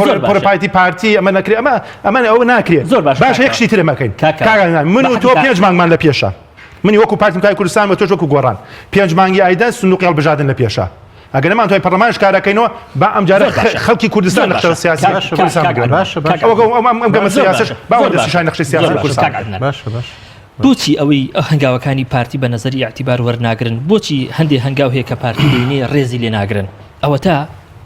Speaker 1: زۆر باشە.
Speaker 2: پڕۆپایتی پارتی ئەمە نەکرێ ئەمە ئەمە ئەوە ناکرێ
Speaker 1: زۆر باشە
Speaker 2: باشە یەک
Speaker 1: کاکە.
Speaker 2: شتی تر مەکەین
Speaker 1: کاکە.
Speaker 2: کاکە من و
Speaker 1: بە
Speaker 2: تۆ
Speaker 1: حەقیقەت.
Speaker 2: پێنج مانگمان لە پێشە منی وەکو پارتی دیموکراتی کوردستان و تۆش وەکو گۆڕان پێنج مانگی ئایدە سندوقی هەڵبژاردن لە پێشە ئەگەر نەمانتوانی پەرلەمانش کارەکەینەوە با ئەمجارە
Speaker 1: زۆر باشە.
Speaker 2: خەڵکی کوردستان
Speaker 1: زۆر
Speaker 2: نەخشە
Speaker 1: باشە.
Speaker 2: سیاسی
Speaker 1: کاک-
Speaker 2: کوردستان
Speaker 1: کاک
Speaker 2: بگۆڕن.
Speaker 1: عەدنان.
Speaker 3: باشە، باشە.
Speaker 1: کاک
Speaker 2: ئەوە ئەم ئەم گەمە
Speaker 1: زۆر
Speaker 2: سیاسەش
Speaker 1: باشە.
Speaker 2: با
Speaker 1: زۆر
Speaker 2: دەستنیشانی
Speaker 1: باشە.
Speaker 2: نەخشەی سیاسی
Speaker 1: زۆر باشە.
Speaker 2: کوردستان
Speaker 1: کاک عەدنان.
Speaker 3: باشە باشە
Speaker 1: بۆچی ئەوەی هەنگاوەکانی پارتی بە نەزەری ئیعتیبار وەرناگرن بۆچی هەندێ هەنگاو هەیە کە پارتی دێنێ ڕێزی لێ ناگرن ئەوەتا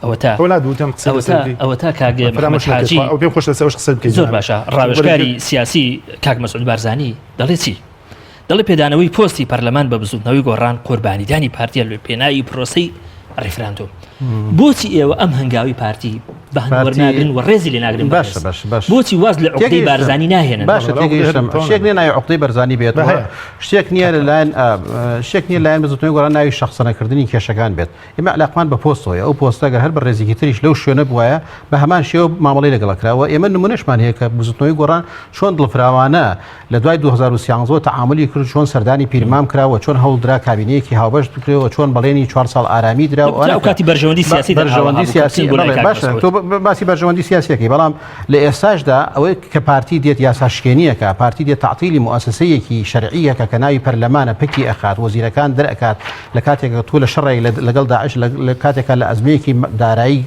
Speaker 1: ئەوەتا
Speaker 2: ئەوە لا دووتەم قسە
Speaker 1: ئەوەتا
Speaker 2: لەسەر بکەی.
Speaker 1: ئەوەتا کاک محەممەد
Speaker 2: فەرامۆش نەکەی.
Speaker 1: حاجی
Speaker 2: ئەو پێم خۆشە لەسەر ئەوش قسە بکەی
Speaker 1: زۆر باشە ڕاوێژکاری سیاسی کاک مەسعود بارزانی دەڵێ چی دەڵێ پێدانەوەی پۆستی پەرلەمان بە بزوتنەوەی گۆڕان قوربانیدانی پارتیە لە پێناوی پرۆسەی ڕیفراندۆم. بۆچی ئێوە ئەم هەنگاوی پارتی بە هەند وەرناگرن و ڕێزی لێ ناگرن
Speaker 3: باشە باشە باشە
Speaker 1: بۆچی واز لە عقدەی بارزانی ناهێنن؟
Speaker 3: باشە تێگەیشتم شتێک نییە ناوی عقدەی بەرزانی بێت شتێک نییە لەلایەن شتێک نییە لایەن بزوتنەوەی گۆڕان ناوی شەخسەنەکردنی کێشەکان بێت ئێمە علاقمان بە پۆستەوەیە ئەو پۆستە گەر هەر بەڕێزێکی تریش لەو شوێنە بوایە بە هەمان شێوە مامەڵەی لەگەڵ کرا و ئێمە نمونەشمان هەیە کە بزوتنەوەی گۆڕان چۆن دڵفراوانە لە دوای 2013 تەعامولی کرد چۆن سەردانی پیرمام کرا و چۆن هەوڵدرا کابینەیەکی هاوبەش بکرێ و چۆن بەڵێنی چوار ساڵ ئارامی درا و
Speaker 1: ئەو کاتی بەرژەوەندی سیاسی
Speaker 3: بەرژەوەندی سیاسی باشە تۆ باسی بەرژەوەندی سیاسیەکەی بەڵام لە ئێستاشدا ئەوەی کە پارتی دێت یاسا شکێنیەکە پارتی دێت تەعتیلی موئەسەسەیەکی شەرعیەکە کە ناوی پەرلەمانە پەکی ئەخات وەزیرەکان دەرئەکات لە کاتێک تۆ لە شەڕێک لەگەڵ داعش لە کاتێکا لە ئەزمەیەکی دارایی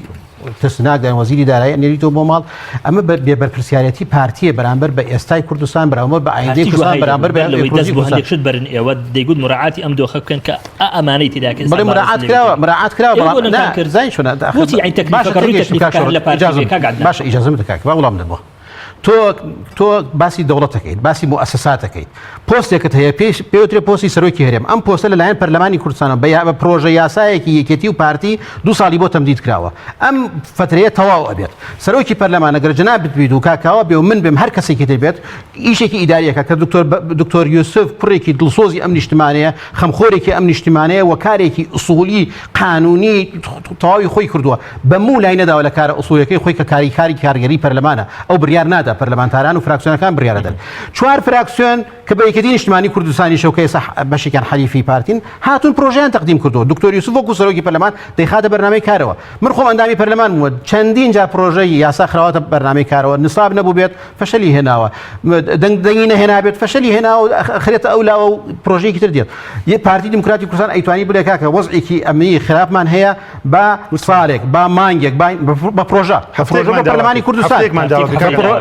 Speaker 3: ترسناک داین وەزیری دارایی ئەنێریتەوە بۆ ماڵ ئەمە بێ بەرپرسیارەتی پارتیە بەرامبەر بە ئێستای کوردستان بەرامبەر بە ئایندەی کوردستان بەرامبەر بە
Speaker 1: لەوەی دەست بۆ هەندێک شت بەرن ئێوە دەیگوت مراعاتی ئەم دۆخە بکەن کە ئا ئەمانەی تێدا کە
Speaker 3: بەڵێ مراعات کراوە مراعات کراوە بەڵام نا زانی چۆنە
Speaker 1: بۆچی عین تەکلیفەکە ڕووی تەکلیفەکە لە پارتی بێ کاک عەدنان
Speaker 3: باشە ئیجازەم بدە کاک با وڵام بدەمەوە تۆ تۆ باسی دەوڵەتەکەیت باسی موئەسەساتەکەیت پۆستێکت هەیە پێش پێوترێ پۆستی سەرۆکی هەرێم ئەم پۆستە لەلایەن پەرلەمانی کوردستانەوە بە بە پرۆژە یاسایەکی یەکێتی و پارتی دو ساڵی بۆ تەمدید کراوە ئەم فترەیە تەواو ئەبێت سەرۆکی پەرلەمان ئەگەر جەنابت بیت و کاکاوە بێ و من بێم هەر کەسێکی تر بێت ئیشێکی ئیداریەکە کە دکتۆر دکتۆر یوسف کوڕێکی دڵسۆزی ئەم نیشتمانەیە خەمخۆرێکی ئەم نیشتمانەیە و کارێکی ئوسولی قانونی تەواوی خۆی کردووە بە موو لای نەداوە لە کارە ئوسولیەکەی خۆی کە کاری کاری کارگەری پەرلەمانە ئەو بریار نادا پەرلەمانتاران و فراکسیۆنەکان بریارەدەن چوار فراکسیۆن کە بە یەکێتی نیشتمانی کوردستانیشەوە کە ئێستا بەشێکیان حەلیفی پارتین هاتوون پرۆژەیان تەقدیم کردووە دکتۆر یوسف وەکو سەرۆکی پەرلەمان دەیخاتە بەرنامەی کارەوە من خۆم ئەندامی پەرلەمان بوومە چەندین جار پرۆژەی یاسا خراوەتە بەرنامەی کارەوە نساب نەبوو بێت فەشەلی هێناوە دەنگ دەنگی نەهێنابێت فەشەلی هێناوە خرێتە ئەو لاوە و پرۆژەیەکی تر دێت یە پارتی دیموکراتی کوردستان ئەیتوانی بڵێ کاکە وەزعێکی ئەمنی خراپمان هەیە با ساڵێک با مانگێک با بە پرۆژە پرۆژە بۆ پەرلەمانی کوردستان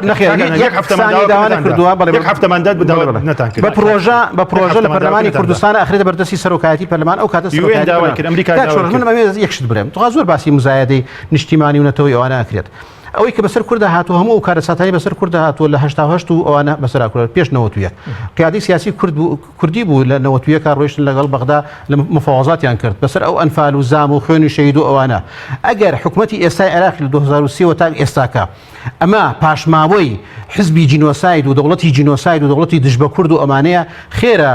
Speaker 3: نەخێر یەک هەفتەمان داوا نەکردووە بەڵێ
Speaker 2: یەک هەفتەمان داد بە داوا نەتان کرد
Speaker 3: بە پرۆژە بە پرۆژە لە پەرلەمانی کوردستان ئەخرێتە بەردەستی سەرۆکایەتی پەرلەمان ئەو کاتە
Speaker 2: سەرۆکایەتی داوای کرد ئەمریکا
Speaker 3: داوای کرد من ئەمەوێت یەک شت بڵێم تخوا زۆر باسی مزایەدەی نیشتیمانی و نەتەوەی ئەوانە ئەکرێت. ئەوەی کە بەسەر کوردا هاتووە هەموو ئەو کارەساتانەی بەسەر کوردا هاتووە لە 88 و ئەوانە بەسەر کورد پێش 91 قیادی سیاسی کورد بوو کوردی بوو لە 91 کا ڕۆیشتن لەگەڵ بەغدا لە مفاوەزاتیان کرد بەسەر ئەو ئەنفال و زام و خوێن و شەهید و ئەوانە ئەگەر حکومەتی ئێستای عێراق لە 2003 وە تا ئێستاکە ئەمە پاشماوەی حزبی جینۆساید و دەوڵەتی جینۆساید و دەوڵەتی دژ بە کورد و ئەمانەیە خێرە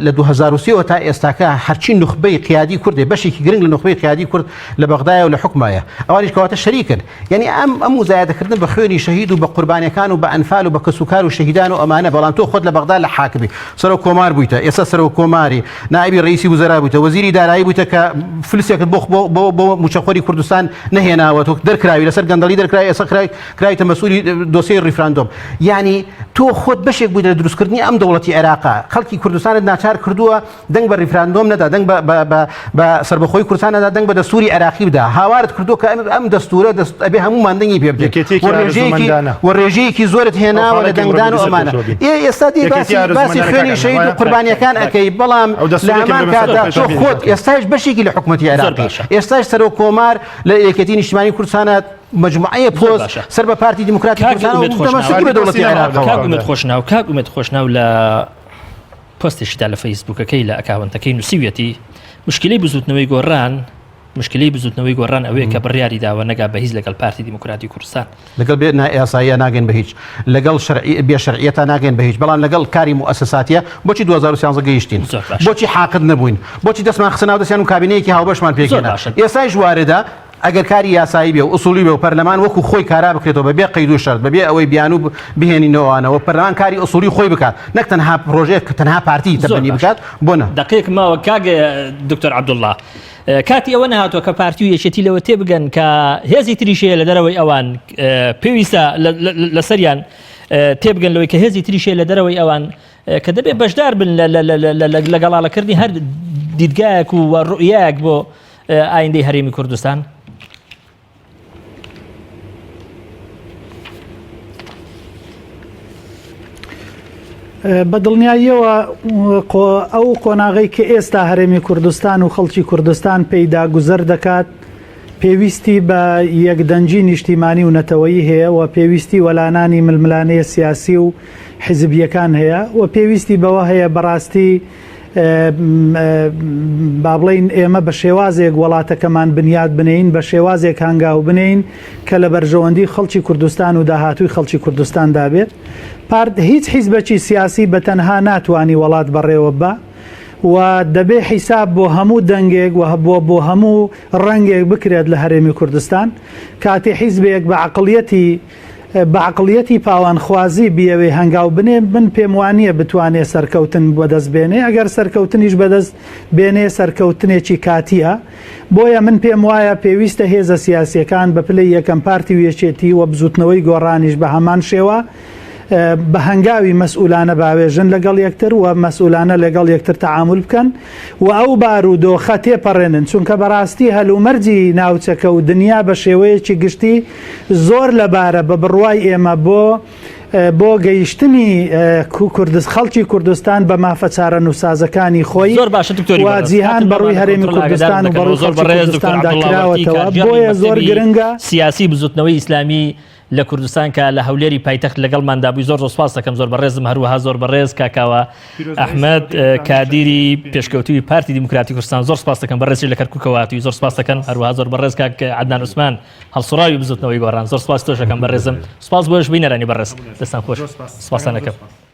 Speaker 3: لە 2003 وە تا ئێستاکە هەرچی نوخبەی قیادی کوردێ بەشێکی گرنگ لە نوخبەی قیادی کورد لە بەغدایە و لە حکومایە ئەوانیش کەواتە شەریکن یعنی ئەم ئەم مزایدەکردن بە خوێنی شەهید و بە قوربانیەکان و بە ئەنفال و بە کەسوکار و شەهیدان و ئەمانە بەڵام تۆ خۆت لە بەغدا لە حاکمی سەرۆک کۆمار بوویتە ئێستا سەرۆک کۆماری نائبی ڕئیسی وزەرا بوویتە وەزیری دارایی بوویتە کە فلسێکت بۆ بۆ بۆ بۆ موچەخۆری کوردستان نەهێناوە تۆ دەرکراوی لەسەر گەندەڵی دەرکراوی ئێستا کرای کرایتە مەسئولی دۆسیەی ڕیفراندۆم یعنی تۆ خۆت بەشێک بوویت لە دروستکردنی ئەم دەوڵەتی عێراقا خەڵکی کوردستانت ناچار کردووە دەنگ بە ڕیفراندۆم نەدا، دەنگ بە بە بە بە سەربەخۆیی کوردستان نەدا، دەنگ بە دەستووری عێراقی بدا. هاوارت کردووە کە ئەم ئەم دەستوورە دەست ئەبێ هەموومان دەنگی پێ بدەین.
Speaker 2: یەکێتییەکی
Speaker 3: و ڕێژەیەکی
Speaker 2: ئارەزوومەندانە.
Speaker 3: و ڕێژەیەکی زۆرت
Speaker 2: ئەو
Speaker 3: هێناوە لە
Speaker 2: خاڵەی کە ئیمڕۆ
Speaker 3: دەنگدان و
Speaker 2: لەسەر
Speaker 3: ئەمانە.
Speaker 2: پێشەوە بین.
Speaker 3: ئێ ئێستا دێی
Speaker 2: یەکێتی
Speaker 3: باسی باسی
Speaker 2: ئارەزوومەندانە
Speaker 3: خوێنی
Speaker 2: کاک
Speaker 3: شەهید و
Speaker 2: ئەحمەد، وایە؟
Speaker 3: قوربانییەکان ئەکەی، بەڵام
Speaker 2: ئەو
Speaker 3: لە
Speaker 2: دەستوورێکی
Speaker 3: هەمان
Speaker 2: ئیمڕۆ لەسەر
Speaker 3: کاتدا تۆ
Speaker 2: پێشەوە بین.
Speaker 3: خۆت ئێستایش بەشێکی لە حکومەتی
Speaker 1: زۆر
Speaker 3: عێراقی.
Speaker 1: باشە.
Speaker 3: ئێستایش سەرۆک کۆمار لە یەکێتی نیشتیمانی کوردستانە مەجموعەیە
Speaker 1: زۆر
Speaker 3: پۆست
Speaker 1: باشە.
Speaker 3: سەر بە پارتی دیموکراتی
Speaker 1: کاک
Speaker 3: کوردستانە و
Speaker 1: ئومێد خۆشناو.
Speaker 3: تەمەسوکی بە دەوڵەتی
Speaker 2: پارتی پۆستی نەماوە.
Speaker 3: عێراقەوە.
Speaker 1: کاک ئومێد خۆشناو کاک ئومێد خۆشناو لە پۆستێکیدا لە فەیسبووکەکەی لە ئەکاونتەکەی نووسیویەتی، مشکلەی بزووتنەوەی گۆڕان مشکلەی بزووتنەوەی گۆڕان ئەوەیە کە بڕیاری داوە نەگا بە هیچ لەگەڵ پارتی دیموکراتی کوردستان.
Speaker 3: لەگەڵ بێ نایاساییە ناگەین بە هیچ، لەگەڵ شەرعی بێ شەرعیەتا ناگەین بە هیچ، بەڵام لەگەڵ کاری موئەسەساتیە بۆچی 2013 گەیشتین؟
Speaker 1: زۆر باشە.
Speaker 3: بۆچی حاقد نەبووین؟ بۆچی دەستمان خستە ناو دەستیان و کابینەیەکی هاوبەشمان
Speaker 1: زۆر
Speaker 3: پێکهێنا؟
Speaker 1: باشە.
Speaker 3: ئێستایش واردە ئەگەر کاری یاسایی بێ و ئوسوڵی بێ و پەرلەمان وەکو خۆی کارا بکرێتەوە بە بێ قەید و شەرت بە بێ ئەوەی بیانوو بهێنینەوەوانەوە پەرلەمان کاری ئوسوڵی خۆی بکات نەک تەنها پرۆژەیەک کە تەنها پارتی
Speaker 1: زۆر
Speaker 3: تەبەنی
Speaker 1: باشە.
Speaker 3: بکات بۆ نا؟
Speaker 1: دەقەیەک ماوە کاک دکتۆر عەبدوڵڵا کاتی ئەوە نەهاتووە کە پارتی و یەکێتی لەوە تێبگەن کە هێزی تریش هەیە لە دەرەوەی ئەوان پێویستە لەسەریان تێبگەن لەوەی کە هێزی تریش هەیە لە دەرەوەی ئەوان کە دەبێت بەشدار بن لە گەڵاڵەکردنی هەر دیدگایەک و ڕوئیایەک بۆ ئایندەی هەرێمی کوردستان؟
Speaker 4: بە دڵنیاییەوە ئەو قۆناغەی کە ئێستا هەرێمی کوردستان و خەڵکی کوردستان پێیدا گوزەر دەکات پێویستی بە یەکدەنگی نیشتیمانی و نەتەوەیی هەیە و پێویستی وەلانانی ململانێ سیاسی و حیزبییەکان هەیە و پێویستی بەوە هەیە بەڕاستی با بڵێین ئێمە بە شێوازێک وڵاتەکەمان بنیات بنێین، بە شێوازێک هەنگاو بنێین کە لە بەرژەوەندی خەڵکی کوردستان و داهاتووی خەڵکی کوردستاندا بێت. پارت هیچ حیزبەکی سیاسی بە تەنها ناتوانی وەڵات بەڕێوە ببا و دەبێ حیساب بۆ هەموو دەنگێک و بۆ بۆ هەموو ڕەنگێک بکرێت لە هەرێمی کوردستان. کاتێ حیزبێک بە عەقڵیەتی بە عەقڵیەتی پاوانخوازی بیەوێ هەنگاو بنێ، من پێم وانییە بتوانێ سەرکەوتن بەدەست بێنێ، ئەگەر سەرکەوتنیش بەدەست بێنێ سەرکەوتنێکی کاتییە. بۆیە من پێم وایە پێویستە هێزە سیاسییەکان بە پلەی یەکەم پارتی و یەکێتی و بزوتنەوەی گۆڕانیش بە هەمان شێوە بە هەنگاوی مەسئولانە باوێژن لەگەڵ یەکتر و مەسئولانە لەگەڵ یەکتر تەعامول بکەن و ئەو بارودۆخە تێپەڕێنن، چونکە بەڕاستی هەلومەرجی ناوچەکە و دنیا بە شێوەیەکی گشتی زۆر لەبارە بە بڕوای ئێمە بۆ بۆ گەیشتنی کوردست خەڵکی کوردستان بە مافە چارەنووسسازەکانی خۆی
Speaker 1: زۆر باشە دکتۆری
Speaker 4: و
Speaker 1: بەڕێز
Speaker 4: جیهان
Speaker 1: کاتم
Speaker 4: بەڕووی
Speaker 1: نەماوە لە
Speaker 4: هەرێمی
Speaker 1: کۆنترۆڵ ئاگادارم
Speaker 4: کوردستان و
Speaker 1: دەکەنەوە
Speaker 4: بەڕووی
Speaker 1: زۆر
Speaker 4: خەڵکی
Speaker 1: بەڕێز دکتۆر
Speaker 4: کوردستاندا
Speaker 1: عەبدوڵڵا وەرتی
Speaker 4: کراوەتەوە
Speaker 1: کارگێڕی
Speaker 4: بۆیە زۆر
Speaker 1: مەکتەبی
Speaker 4: گرنگە
Speaker 1: سیاسی بزوتنەوەی ئیسلامی لە کوردستان کە لە هەولێری پایتەخت لەگەڵماندا بووی زۆر زۆر سپاس دەکەم زۆر بەڕێزم هەروەها زۆر بەڕێز کاکاوە ئەحمەد کادیری پێشکەوتووی پارتی دیموکراتی کوردستان زۆر سپاس دەکەم بەڕێزی لە کەرکووکەوە هاتووی زۆر سپاس دەکەم هەروەها زۆر بەڕێز کاک عەدنان عوسمان هەڵسوڕاوی بزوتنەوەی گۆڕان زۆر سپاس تۆش دەکەم بەڕێزم سپاس بۆش بینەرانی بەڕێز دەستان خۆش سپاستان دەکەم.